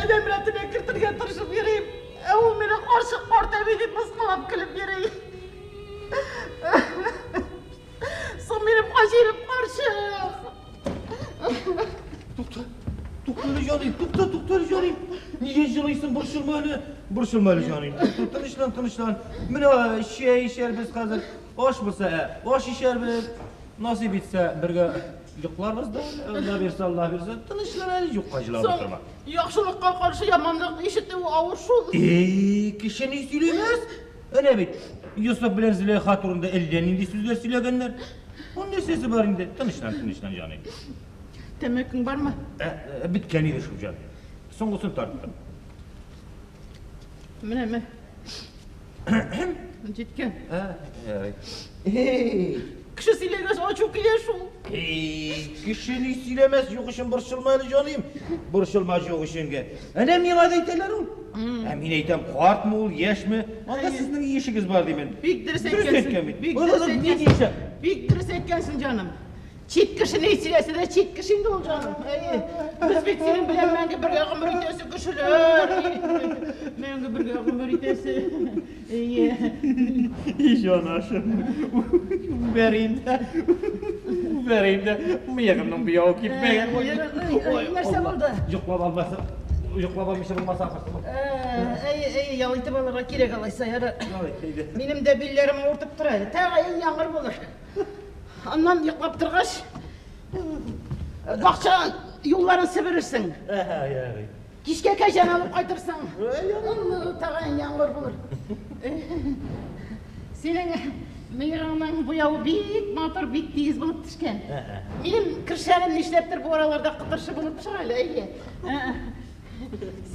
адәм рәтенә кертергә тырышып йөрим. Ә ул мине карчык карт әби дип мыскыллап көлеп йөри. Соң минем кай җирем карчык? Тукта, тукта әле, җаным, тукта, тукта әле, җаным. Нигә җылыйсың, борчылма әле. Борчылма әле, җаным. Тукта, тынычлан, тынычлан. Менә чәй эчәрбез хәзер. Аш булса, ә, аш эчәрбез. Насыйп итсә, бергә йокларбыз да. Алла бирсә, Алла бирсә. Тынычлан әле, юкка җылап Соң, утырма. яхшылыкка каршы яманлык ишетү авыр шул. Эй, кеше ни сөйләмәс? Әнә бит, Йосыф белән Зөләйха турында әллә нинди сүзләр сөйләгәннәр. Нәрсәсе бар инде? Тынычлан, тынычлан, җаный. Тәмәкең бармы? Ә, беткән иде шул, җан. Соңгысын тарттым. Менә, мә. Җиткән. Кеше сөйләгәч ачу килә шул. Кеше ни сөйләмәс, юк өчен борчылма әле, җаным. Борчылма юк өченгә. Әнә миңа да әйтәләр ул. Ә мин әйтәм, картмы ул, яшьме? Анда сезнең ишегез бар димен. Бик дөрес әйткәнсең. Бик дөрес әйткәнсең. Бик дөрес әйткәнсең, җаным. Чит кеше ни сөйләсә дә чит кеше инде ул, җаным. Әйе. Без бит синең белән мәңге бергә гомер итәсе кешеләр. Мәңге бергә гомер итәсе. Әйе. И җанашым. Үбәрим дә. Үбәрим дә. Мыегымның буявы кипмәгән. Нәрсә булды? Йоклап алмаса, йоклап алмыйча булмаса ахырсы. Әйе, әйе, ял итеп алырга кирәк алайса, ярар. Минем дә билләрем авыртып тора әле. Тәгаен яңгыр булыр. Аннан йоклап торгач, бакча юлларын себерерсең. Кичкә кәҗәне алып кайтырсың. Тагын яңгыр булыр. Синең мыегыңның буявы бик матур, бик тигез булып төшкән. Минем кершәнем нишләптер бу араларда кытыршы булып чыга әле, әйе.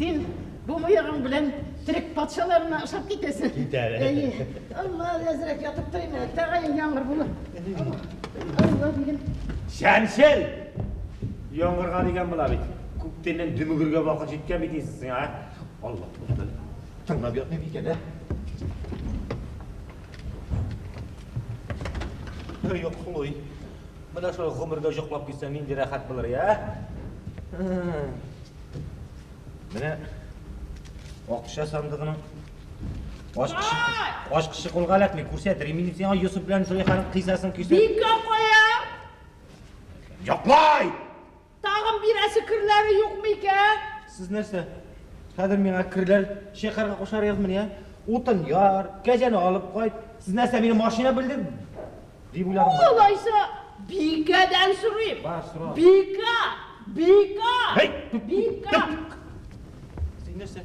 Син бу мыегың белән төрек патшаларына ошап китәсең. Китәр. Әйе. Алла, әзрәк ятып торыйм әле. Тәгаен яңгыр булыр. Алла, дигән. Шәмшел! Яңгырга дигән була бит. Күптәннән дөмегергә вакыт җиткән бит инде сиңа, ә? Алла, туктале. Тыңлап ятмыйм икән, ә? Йоклый. Менә шулай гомергә йоклап китсәң нинди рәхәт булыр, я? Менә акча сандыгының ачкычы, ачкычы кулга эләкми, күрсәтер. Мин сиңа Йосыф белән Зөләйханың кыйсасын көйсәт. Бикә кая? Йоклай! Тагын бирәсе керләре юкмы икән? Сез нәрсә? Хәзер миңа керләр чыгарга кушар язмын, я? Утын яр, кәҗәне алып кайт. Сез нәрсә, мине машина белдем? Дип уйладым. Алайса, Бикәдән сорыйм. Бар, сора. Бикә! Бикә! Һей! Бикә! Син нәрсә?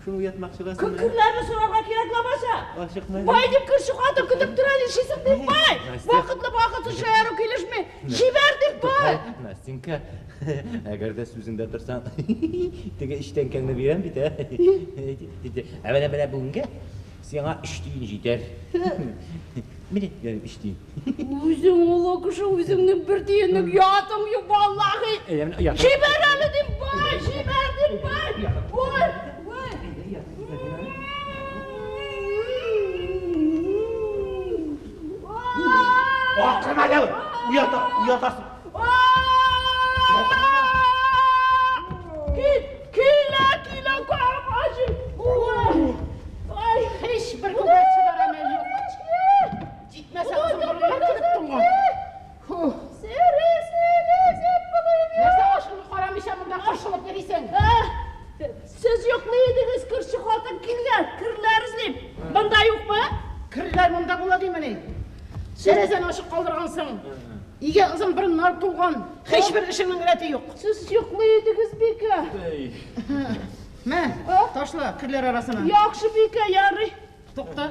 Шуны уятмакчы буласыңмы? Керләрне сорарга кирәк ләбаса. Ашыкма. Бай дип керче хатын көтеп тора, нишлисең дип бай. Вакытлы вакытсыз шаяру килешми. Җибәр дип бай. Настенька, әгәр дә сүзеңдә торсаң, теге өч тәңкәңне бирәм бит, ә? Ә менә менә бүгенгә сиңа өч тиен җитәр. Менә, менә өч тиен. Үзең олы кеше, үзеңнең бер тиенлек ятың юк, валлахи. Әйдә, менә ятың. Җибәр әле дим бай, җибәр дим бай. Ой, ой. Акырма әле, уята, уятасың. Килә, килә, кам ачы. Ой, ай, Һич бер күгәрт чыдар әмәл юк. Җитмәсә, озын борыннар кебек туңган. Фу. Сире, сире, сире. Нәрсә ашыңны карамыйча монда кыршылып йөрисең? Сез йоклый идегез, күрше хатын килгән, керләр эзлим. Монда юкмы? Керләр монда була димени? Тәрәзәне ачык калдыргансың. Өйгә озын борыннар тулган. Һичбер эшеңнең рәте юк. Сез йоклый идегез, Бикә. Мә, ташла керләр арасына. Яхшы, Бикә, ярый. Тукта.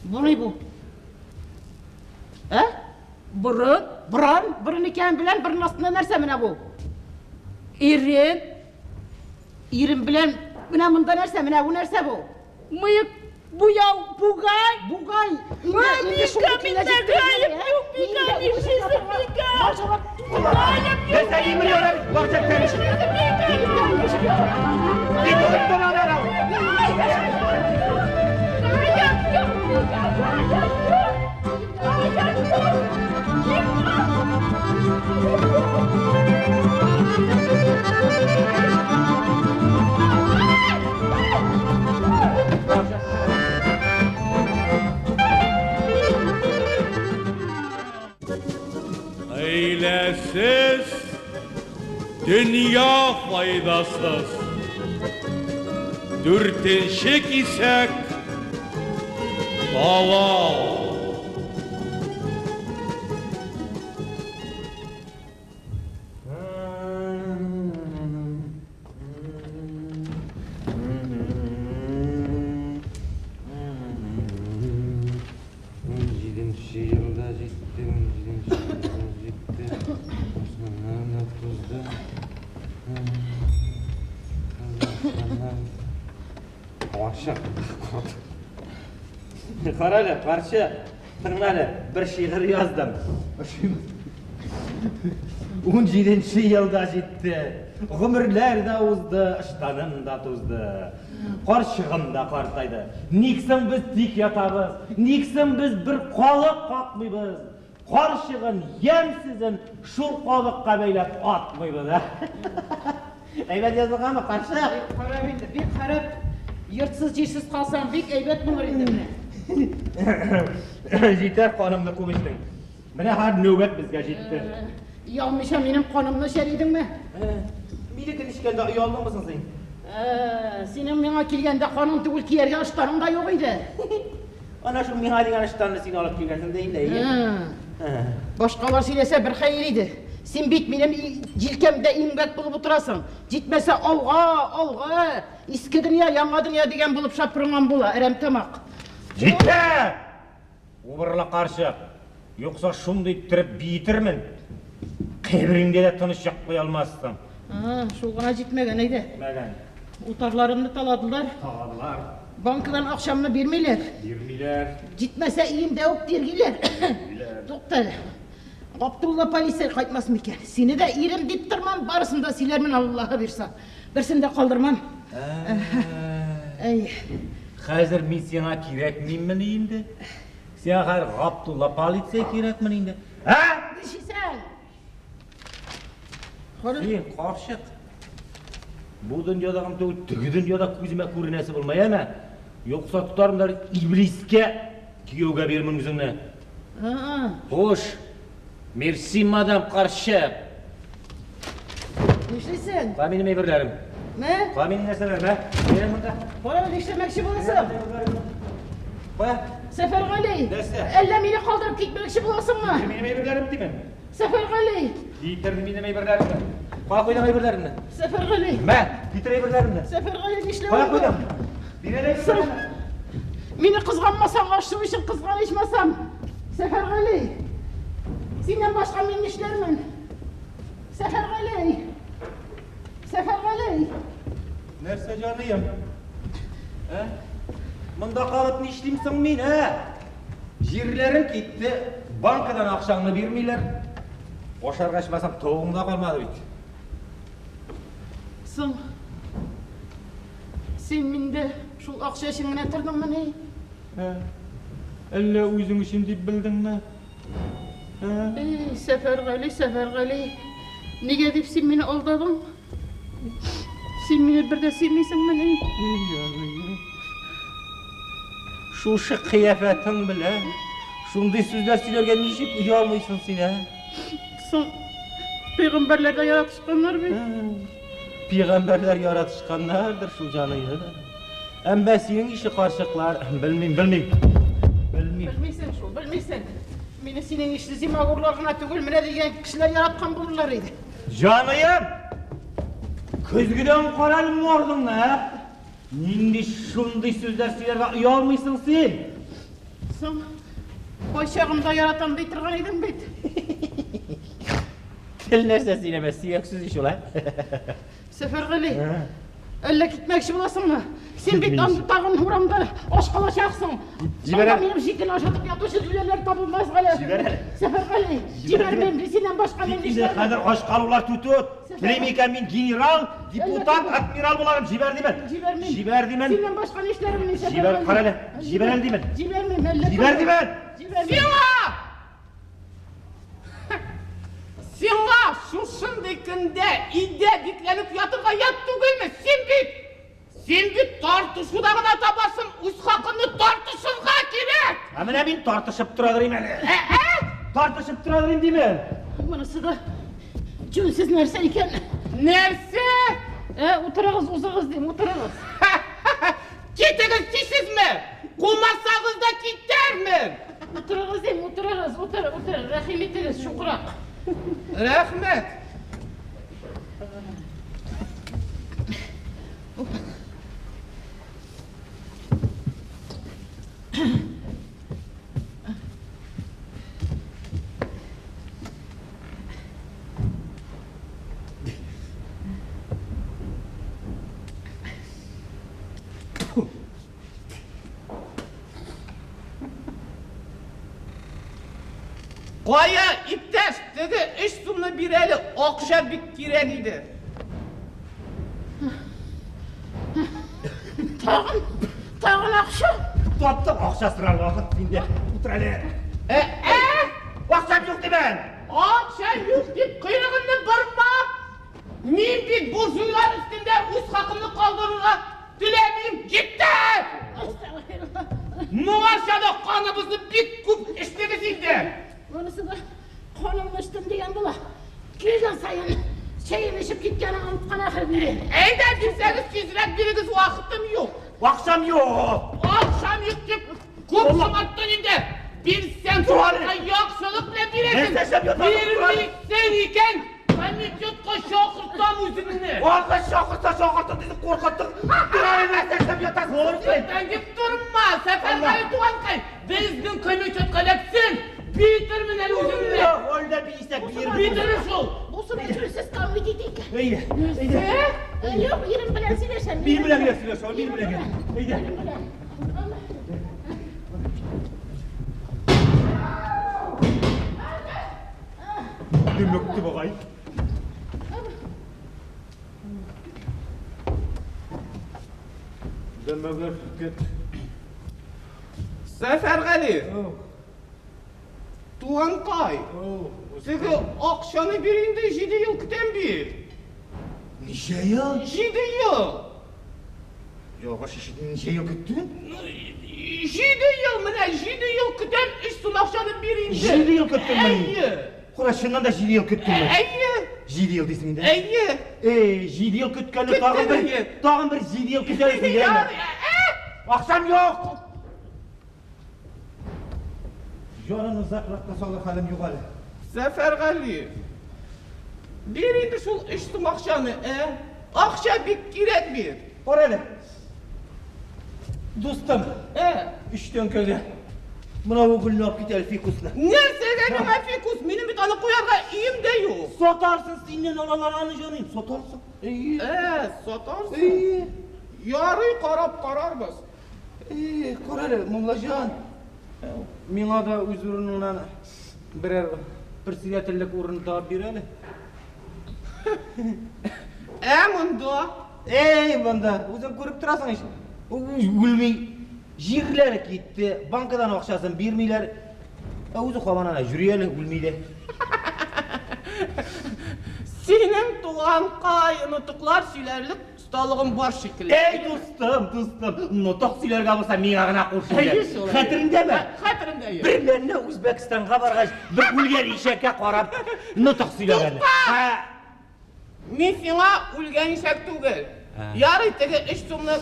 Бу ни бу? Ә? Борын, Борын, борын икәнен беләм, борын астында нәрсә менә бу? ирен, Ирен белән менә монда нәрсә, менә бу нәрсә бу? мыек, буяу, бугай. Бугай. Ой, Бикә, миндә гаеп юк, Бикә, нишлисең, Бикә? Гаеп юк, Нәрсә димени ана? Бакча тәнеш. Гаеп юк, Бикә, гаеп юк. Гаеп юк. Хәйләсез дөнья файдасыз. Дүртенче кисәк талау. Карчык. Кара әле, карчык. Тыңла әле, бер шигырь яздым. 17 ел да җитте. Гомерләр дә узды, ыштаным да тузды. Карчыгым да картайды. Ник соң без тик ятабыз? Ник соң без бер калык какмыйбыз? Карчыгын, ямьсезен шул калыкка бәйләп атмыйбыз, ә? Әйбәт язылганмы, карчык? Бик харап инде, бик харап. Йортсыз-җирсез калсаң, бик әйбәт булыр инде менә. Җитәр, канымны күп эчтең. Менә хәзер нәүбәт безгә җитте. Оялмыйча минем канымны эчәр идеңме? Минекен эчкәндә оялдыңмы соң син? Синең миңа килгәндә каның түгел, кияргә ыштаның да юк иде. Ана шул миңа дигән ыштанны син алып килгәнсең дә инде, әйе. Башкалар сөйләсә бер хәер иде. Син бит минем җилкәмдә имгәк булып утырасың. Җитмәсә алга, алга, иске дөнья, яңа дөнья дигән булып шапырынган була, әрәмтамак. Җитә! Убырлы карчык, юкса шундый иттереп биетермен, кабереңдә дә тыныч йоклый алмассың. А, шул гына җитмәгән, әйдә. Җитмәгән. Утарларымны таладылар. Таладылар. Банкадан акчамны бирмиләр. Бирмиләр. Җитмәсә, өемдә үк тиргиләр. Тиргиләр. Тукта әле. Габдулла полицай кайтмас микән? Сине дә ирем дип тормам, барысын да сөйләрмен, Аллаһы бирса. Берсен дә калдырмам. Әй. Хәзер мин сиңа кирәкмиммени инде? Сиңа хәзер Габдулла полиция кирәкмени инде? Ә? Нишлисең? Кара. Син, карчык. Бу дөньяда гына түгел, теге дөньяда күземә күренәсе булма, яме? Юкса тотарым да иблискә кияүгә бирермен үзеңне. Хуш. Мерси, мадам, карчык. Нишлисең? Кая минем әйберләрем? Мә? Кая минем нәрсәләрем, ә? Бирә монда. Кара, нишләмәкче буласың? Кая? Сәфәргали! Нәрсә? Әллә мине калдырып китмәкче буласыңмы? Бир минем әйберләрем димен. Сәфәргали! Китер минем әйберләремне. Кая куйдың әйберләремне? Сәфәргали! Мә, китер әйберләремне. Сәфәргали, нишләвең Кая куйдың? Бир әле әйберләремне. Мине кызганмасаң, аш-су өчен кызган ичмасам. Сәфәргали! Синнән башка мин нишләрмен? Сәфәргали! Сәфәргали! Нәрсә, җаныем? Ә? Монда калып нишлим соң мин, ә? Җирләрем китте, банкадан акчаңны бирмиләр. Ашарга ичмасам тавыгың да калмады бит. Соң, син миндә шул акча өчен генә тордыңмыни? Ә? Әллә үзең өчен дип белдеңме? Ә? Эй, Сәфәргали, Сәфәргали, нигә дип син мине алдадың? Син мине бер дә сөймисеңмени? Шушы кыяфәтең белән шундый сүзләр сөйләргә ничек оялмыйсың син, ә? Соң, пәйгамбәрләр дә яратышканнар бит. Пәйгамбәрләр яратышканнардыр шул җаныем. Әмма синең ише карчыклар, белмим, белмим. Белмим. Белмисең шул, белмисең. Мине синең ише зимагурлар гына түгел, менә дигән кешеләр яраткан булырлар иде. Җаныем! Көзгедән кара әле мордыңны, ә? Нинди шундый сүзләр сөйләргә оялмыйсың син? Соң, кайчагында яратам ди торган идең бит. Тел нәрсә сөйләмәс, сөяк сүз ич ул, ә? Сәфәргали, әллә китмәкче буласыңмы? Син бит анда тагын урамда аш калачаксың. Җибәр Анда минем шикелле ашатып ятучы җүләрләр табылмас әле. Җибәр әле. Сәфәргали, җибәрмим, синнән башка мин Кит инде, нишләрмен? хәзер ач калулар түтүт. Телим икән мин генерал, депутат, адмирал буларым, җибәр димен. Җибәрмим. Җибәр димен. Синнән башка нишләрмен мин, Җибәр, Сәфәргали? кара әле. Җибәр әле димен. Җибәрмим, әллә. Җибәр димен. Җибәрмим. Сиңа! Сиңа шушындый көндә өйдә бикләнеп ятырга ят түгелме? Син бит, син бит тартышуда гына табасың, үз хакыңны тартышырга кирәк! Ә менә мин тартышып торадыр әле. Ә, ә? Тартышып торадыр димен. Монысы да җүнсез нәрсә икән. Нәрсә? Ә, утырыгыз, узыгыз дим, утырыгыз. Китегез дисезме? Кумасагыз да китәрмен! Утырыгыз дим, утырыгыз, утыр, утыр, рәхим итегез, чукрак. Рәхмәт. Кая, иптәш, теге өч сумны бир әле, акча бик кирәк иде. Тагын, тагын акча. Таптык акча сорар вакыт синдә. Утыр әле. Ә, ә? Акчам юк димен. Акча юк дип койрыгыңны борма. Мин бит буржуйлар өстендә үз хакымны калдырырга теләмим. Җитте! Моңарча да каныбызны бик күп эчтегез инде. Монысы да канымны эчтем дигән була. Килгән саен чәен эчеп киткәнен оныткан ахры инде. Әйдә, бирсәгез тизрәк бирегез, вакытым юк. Акчам юк. Акчам юк дип күп шомарттың инде. Бирсәң, шуларга яхшылык белән бирәсең. Нәрсә эшләп ятасың? Бирмисең икән, комитетка чакыртам үзеңне. Вакыт чакырса чакыртты дип куркыттың. Тор әле, нәрсә эшләп ятасың? Куркыттың дип торма, Сәфәргали туганкай. Безнең комитетка эләксен. Битермен әле үзеңне. Ольда бирсәк бирер. Битерер шул. Бусын әйтүсез комитет икән. Әйдә, әйдә. Ә, юк, ирем белән сөйләшәм. Мин белән генә сөйләш, мин белән генә. Әйдә. Ирем белән. Дөмекте бугай. Дөмегеп кит. Сәфәргали. Туганкай. Теге акчаны бир инде, 7 ел көтәм бит. Ничә ел? 7 ел. Ялгыш ишетмим, ничә ел көттең? 7 ел, менә 7 ел көтәм, 3 сум акчаны бир инде. 7 ел көттеңме? Әйе. Кара, чыннан да 7 ел көттеңме? Әйе. 7 ел дисең инде. Әйе. Эй, 7 ел көткәнне тагын бер, Көттем, тагын бер 7 ел көтәсең, яме? Ярый, ә? Акчам юк. Җанымны заклапка салыр хәлем юк әле. Сәфәргали. Бир инде шул 3 сум акчаны, ә? Акча бик кирәк бит. Кара әле. Дустым, Ә? өч тәңкәгә. Менә бу гөлне алып кит әле фикусны. Нәрсәгә миңа фикус? Минем бит аны куярга өем дә юк. Сатарсың синнән алалар аны җаным, сатарсың. Әйе. Ә, сатарсың. Әйе. Ярый, карап карарбыз. Әйе, кара әле, муллаҗан. Миңа да үз урыныңнан берәр председательлек урыны табып бир әле. Ә монда? Эй, монда, үзең күреп торасың ич. Үлми. Җирләре китте, банкадан акчасын бирмиләр. Ә үзе һаман ана йөри әле, үлми дә. Синең туганкай нотыклар сөйләрлек осталыгың бар шикелле. Эй, дустым, дустым, нотык сөйләргә булса миңа гына куш инде. Әйе шул, әйе. Хәтереңдәме? Хәтеремдә юк. Бер мәлне Үзбәкстанга баргач, бер үлгән ишәккә карап нотык сөйләгән. Тукта! Һа, Мин сиңа үлгән ишәк түгел. Ярый, теге 3 сумны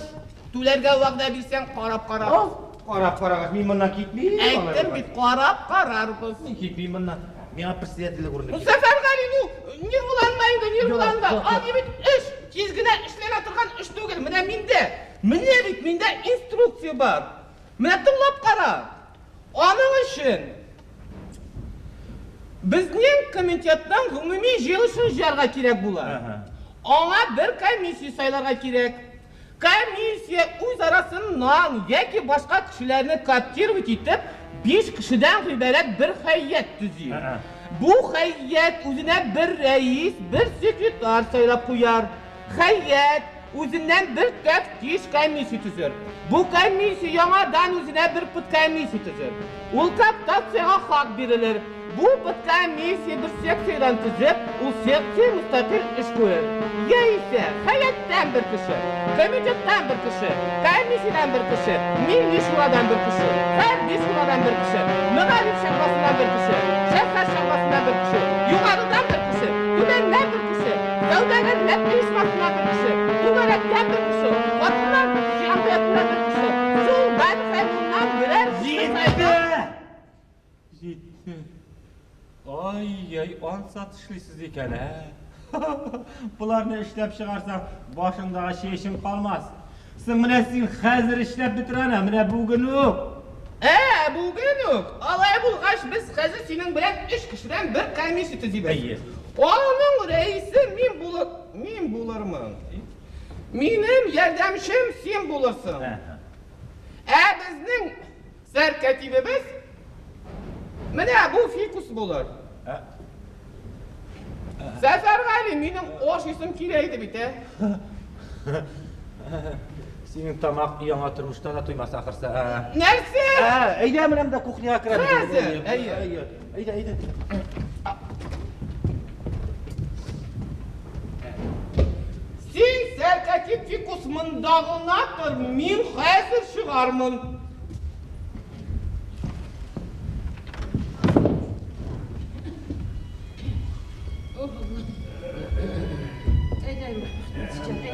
түләргә вәгъдә бирсәң, карап карарбыз. Карап карагач, мин моннан китмим. Әйттем бит, карап карарбыз. Мин китмим моннан. Миңа председательлек урыны Ну, кирәк. Сәфәргали, ну, нервыланма инде, нервыланма. Юк, юк, Андый бит эш, тиз генә эшләнә торган эш түгел. Менә миндә, менә бит миндә инструкция бар. Менә тыңлап кара. Аның өчен безнең комитетның гомуми җыелышын җыярга кирәк була. Аңа бер комиссия сайларга кирәк. Комиссия үз арасыннан яки башка кешеләрне кооптировать итеп, 5 кешедән гыйбарәт бер һәйәт төзи. Бу һәйәт үзенә бер рәис, бер секретарь сайлап куяр. Һәйәт үзеннән бер тәфтиш комиссия төзер. Бу комиссия яңадан үзенә бер подкомиссия төзер. Ул кооптациягә хак бирелер. Бу подкомиссия бер секциядән төзеп, ул секция мөстәкыйль эш күрер. Яисә һәйәттән бер кеше, комитеттан бер кеше, комиссиядән бер кеше, милли шурадан бер кеше, хәрби шурадан бер кеше, мәгариф шәгъбасыннан бер кеше, шәһәр шәгъбасыннан бер кеше, югарыдан бер кеше, түбәннән бер кеше, сәүдәгәрләр оешмасыннан бер кеше, түгәрәктән бер кеше, хатыннар җәмгыятеннән бер кеше, сулдан һәм уңнан берәр кеше Җитте! сайлап Җитте. Ай-яй, ансат эшлисез икән, ә? Боларны эшләп чыгарсаң, башыңдагы чәчең калмас. Соң менә син хәзер эшләп бетер аны, менә бүген үк. Ә, бүген үк. Алай булгач, без хәзер синең белән 3 кешедән бер комиссия төзибез. Әйе. Аның рәисе мин булыр, мин булырмын. Минем ярдәмчем син булырсың. Әһә. Ә безнең сәркәтибебез Менә бу фикус булыр. Сәфәргали, минем ашыйсым килә иде бит, ә? Синең тамак яңа тормышта да туймас ахырсы. Ә. Нәрсә? Ә, әйдә менә монда кухняга керәбез. Хәзер, әйе. Әйдә, әйдә. Син, сәркатип фикус, монда гына тор, мин хәзер чыгармын.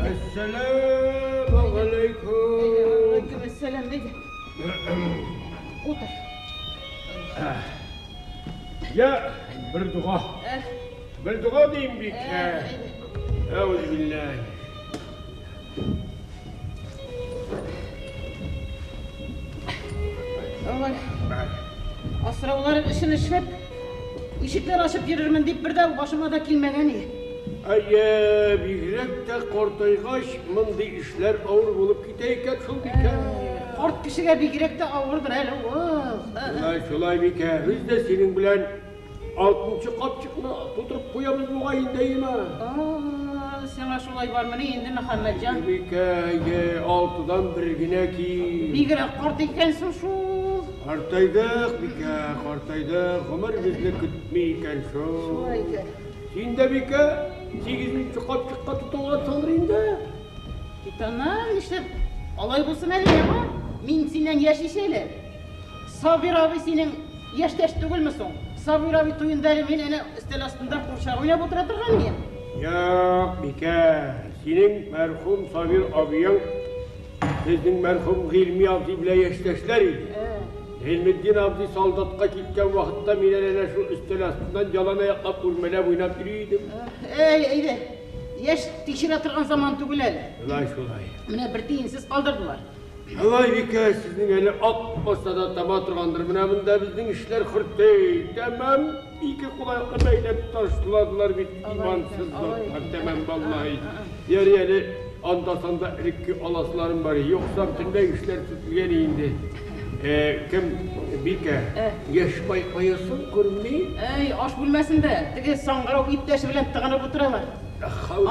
Әссәләмегаләйкүм. Әссәләм, әйдә. Утыр. Я, бер дога. Бер дога дим бит. Әүзүбилләһ. Ой, асраулар эшен эшләп, ишекләр ачып йөрермен дип бер дә башыма да килмәгән иде. Әйе, бигрәк тә картайгач, мондый эшләр авыр булып китә икән шул бикә. Карт кешегә бигрәк тә авырдыр әле ул. Шулай, шулай бикә. Без дә синең белән алтынчы капчыкны тутырып куябыз бугай инде, әйеме? Сиңа шулай бармыни инде, Мөхәммәтҗан? Бикә, әйе, алтыдан бер генә ки. Бигрәк карт икәнсең шул. Картайдык, бикә, картайдык. Гомер безне көтми икән шул. Шулай икән. Син дә, бикә, сигезенче капчыкка тотынгансыңдыр инде. Кит аннан, нишләп алай булсын әле, яма? Мин синнән яшь ич әле. Сабир абый синең яшьтәш түгелме соң? Сабир абый туенда әле мин әнә өстәл астында курчак уйнап утыра торган идем. Юк, бикә, синең мәрхүм Сабир абыең безнең мәрхүм Гыйльми абзый белән яшьтәшләр иде. Гыйльметдин абзый солдатка киткән вакытта мин әле әнә шул өстәл астыннан ялан аяклап үрмәләп уйнап йөри идем. Әй, әйдә, яшь тикшерә торган заман түгел әле. Шулай, шулай. Менә бер тиенсез калдырдылар. Алай бикә, сезнең әле акмаса да тама торгандыр. Менә монда безнең эшләр хөртәй. Тәмам ике кул-аякны бәйләп ташладылар бит имансыз затлар. Тәмам валлаһи. Ярый әле анда-санда элекке аласыларым бар. Юкса бөтенләй эшләр сүтелгән инде. Кем, бикә, яшь бай кая соң, күренми? Әй, аш бүлмәсендә теге саңгырау иптәше белән тыгынып утыралар.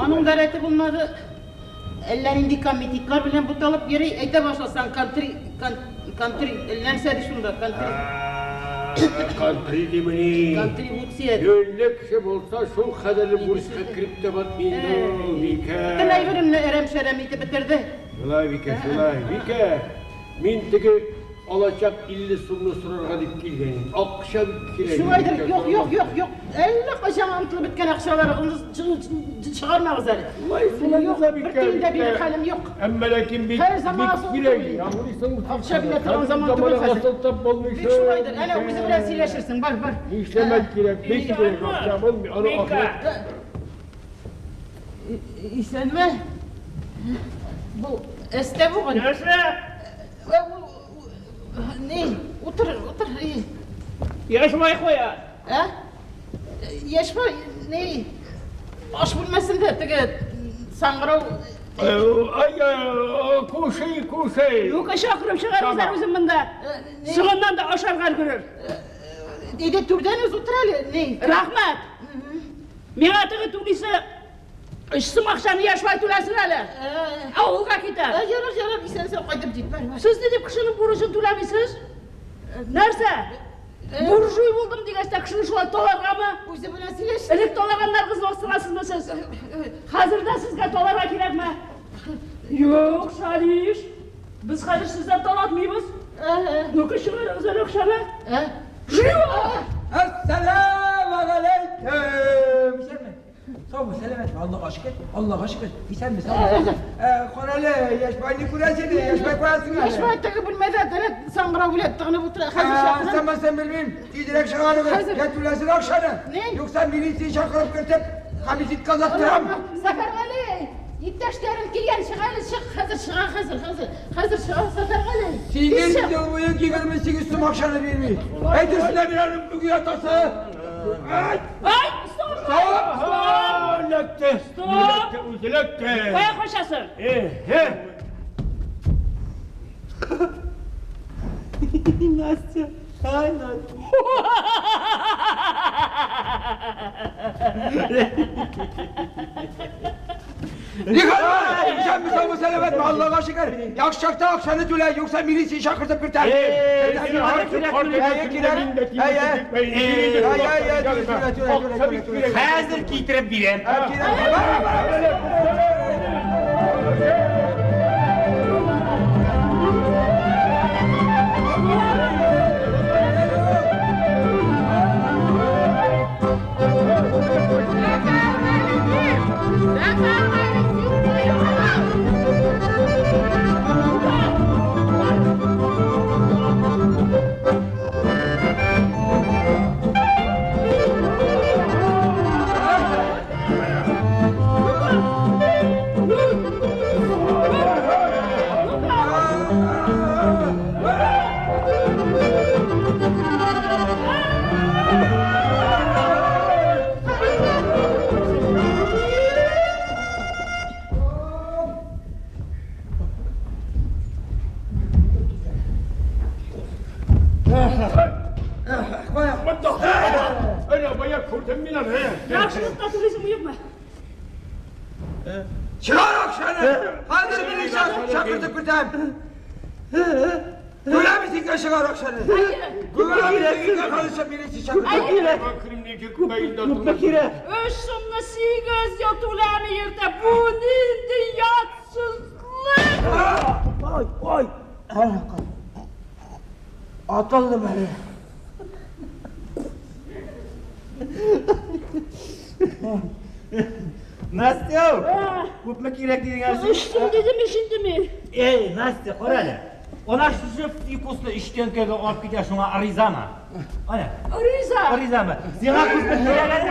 Аның да рәте булмады. Әллә нинди комитетлар белән буталып йөри, әйтә башласаң, контри, кон, контри, нәрсә ди шунда, контри. Контри димени. Контрибуция. Юньле кеше булса, шул кадәрле бурычка кереп тә батмый инде ул, Бикә. Бөтен әйберемне әрәм-шәрәм итеп бетерде. Шулай, Бикә, шулай. Бикә, мин теге Алачак 50 сумны сорарга дип килгән идем. Акча бик кирәк. Шулайдыр, юк, юк, юк, юк. Әллә кайчан онытылып беткән акчаларыгызны чыгармагыз әле. Шулай, шулай Юк, да бер бик тиен дә бирер хәлем юк. Әмма ләкин бик Хәер, замана бик соң кирәк. түгел. Аңлыйсыңмы? Акча бирә торган заман түгел хәзер. Сылтап булмый Бик шулайдыр. Әнә үзе белән сөйләшерсең. Бар, бар. Нишләмәк кирәк? Бик кирәк акча булмый. Аны ахирәт Исәнме? Бу Әстә бугай. Нәрсә? Ни, утыр, утыр. Яшмай куя. Ә? Яшмай, ни? Аш бүлмәсендә теге саңгырау. Ай, кушай, кушай. Юкка чакырып чыгарыгыз үзен монда. Соңыннан да ашарга өлгерер. Өйдә түрдән үз утыр әле, ни? Рәхмәт. Миңа теге түлисе өч сум акчаны яшьләй түләсен әле. Авылга китә. Ярар, ярар, исән-сау кайтып җит. Бар, бар. Сез ни дип кешенең бурычын түләмисез? Нәрсә? Буржуй булдым дигәч тә кешене шулай таларгамы? Үзе белән сөйләш. Элек талаганнарыгызны астырасызмы сез? Хәзер дә сезгә таларга кирәкме? Юк, Шалиш. Без хәзер сездән талатмыйбыз. Ну-ка чыгарыгыз әле акчаны. Живо! Әссәләмегаләйкем. Исәнме? Саумы, сәламәтме? Аллага шөкер, Аллага шөкер. Исәнме, саумы? Карале, Яшьбайны күрәсең, Яшьбай куясың әле. Яшьбай теге бүлмәдә дәрәт саңгырау белән тыгынып утыра. Хәзер чакырам. Сәмәсен белмим. Тизрәк чыгарыгыз. Я түләсен акчаны. Юкса милиция чакырып кертеп, комитетка озаттырам. Сәфәргали, иптәшләрем килгән, чык әле, чык. Хәзер чыга, хәзер, хәзер. Хәзер чыга, Сәфәргали. 8 ел буе 28 сум акчаны бирми. Әйтерсең мин аның үги атасы. Ай, стоп! Стоп! Эләкте. Стоп! Эләкте, үзе эләкте. Кая качасың? Эһе. Настя. Ай, Настя. Нихәл? Исәнме, саумы, сәламәтме, Аллага шөкер. Яхшы чакта акчаны түлә, юкса милиция чакыртып кертәм. Хәзер китереп бирәм. Яхшылыкка түлисеңме, юкмы? Чыгар акчаны! Хәзер милиция чакыртып кертәм. Түләмисең дә чыгар акчаны. Түләмисең дә хәзер милиция чакыртып. Күпме кирәк? Өч сумны сигез ел түләми йөртә. Бу нинди ятсызлык? Ай, ай. Атылдым әле. Настя, күпме кирәк дидең әле? Өч сум дидем ич инде мин. Эй, Настя, кара әле. Ана шушы фикусны өч тәңкәгә алып китә, шуңа ризамы? Ана, Риза. ризамы? Сиңа күпме кирәк әле?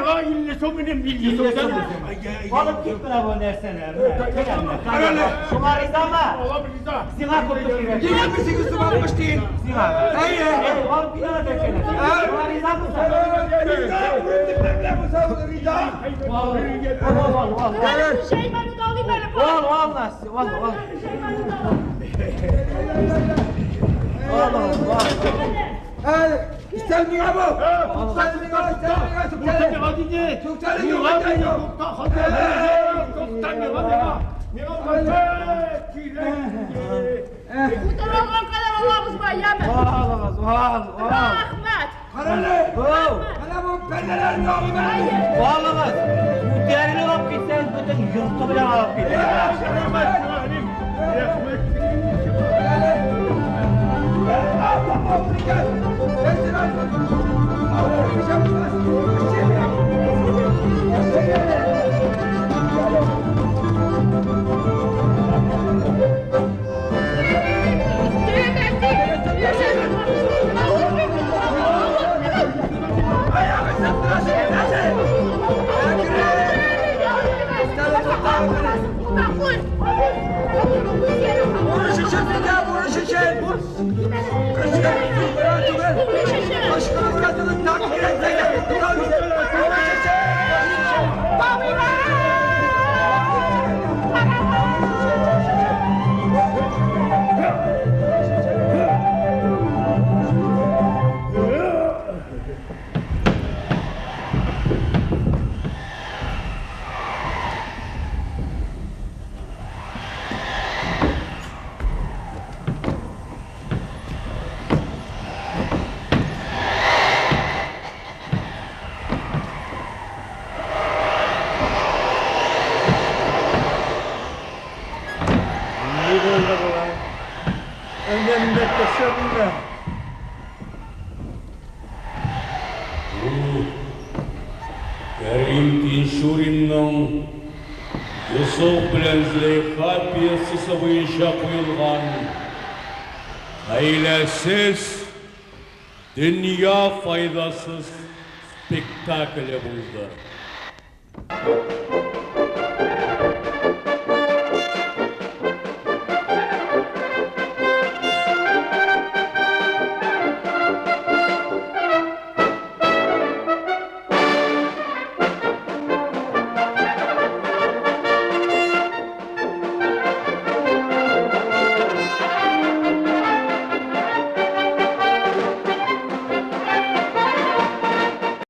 Алып кит менә бу нәрсәне. Менә, Шуңа ризамы? Сиңа күпме кирәк? 28 сум 60 тиен. Сиңа. Әйе. Эй, алып кит ана тәңкәне. Шуңа ризамы? Риза, риза. Ал, ал, ал, ал. Менә бу җәймәне дә алыйм әле. Ал, ал, Настя, ал, ал. Җәймәне дә алыйм. Ал, ал, ал. Hadi, sen миңа бу. Sen миңа, sen миңа, туктале. Туктале, юк, юк. Күтәрә алган кадәр алабыз ба, яме? Алыгыз, ал, ал. Рәхмәт. Карале. Оу. Менә бу пәрдәләрне алып әле. Алыгыз. Күтәрелеп алып китсәгез, бөтен йорты белән алып китәр. Ни булды болай? Әнә төшәмме? Кәрим Тинчуринның Йосыф белән Зөләйха пьесасы буенча куелган Гаиләсез дөнья файдасыз спектакле булды.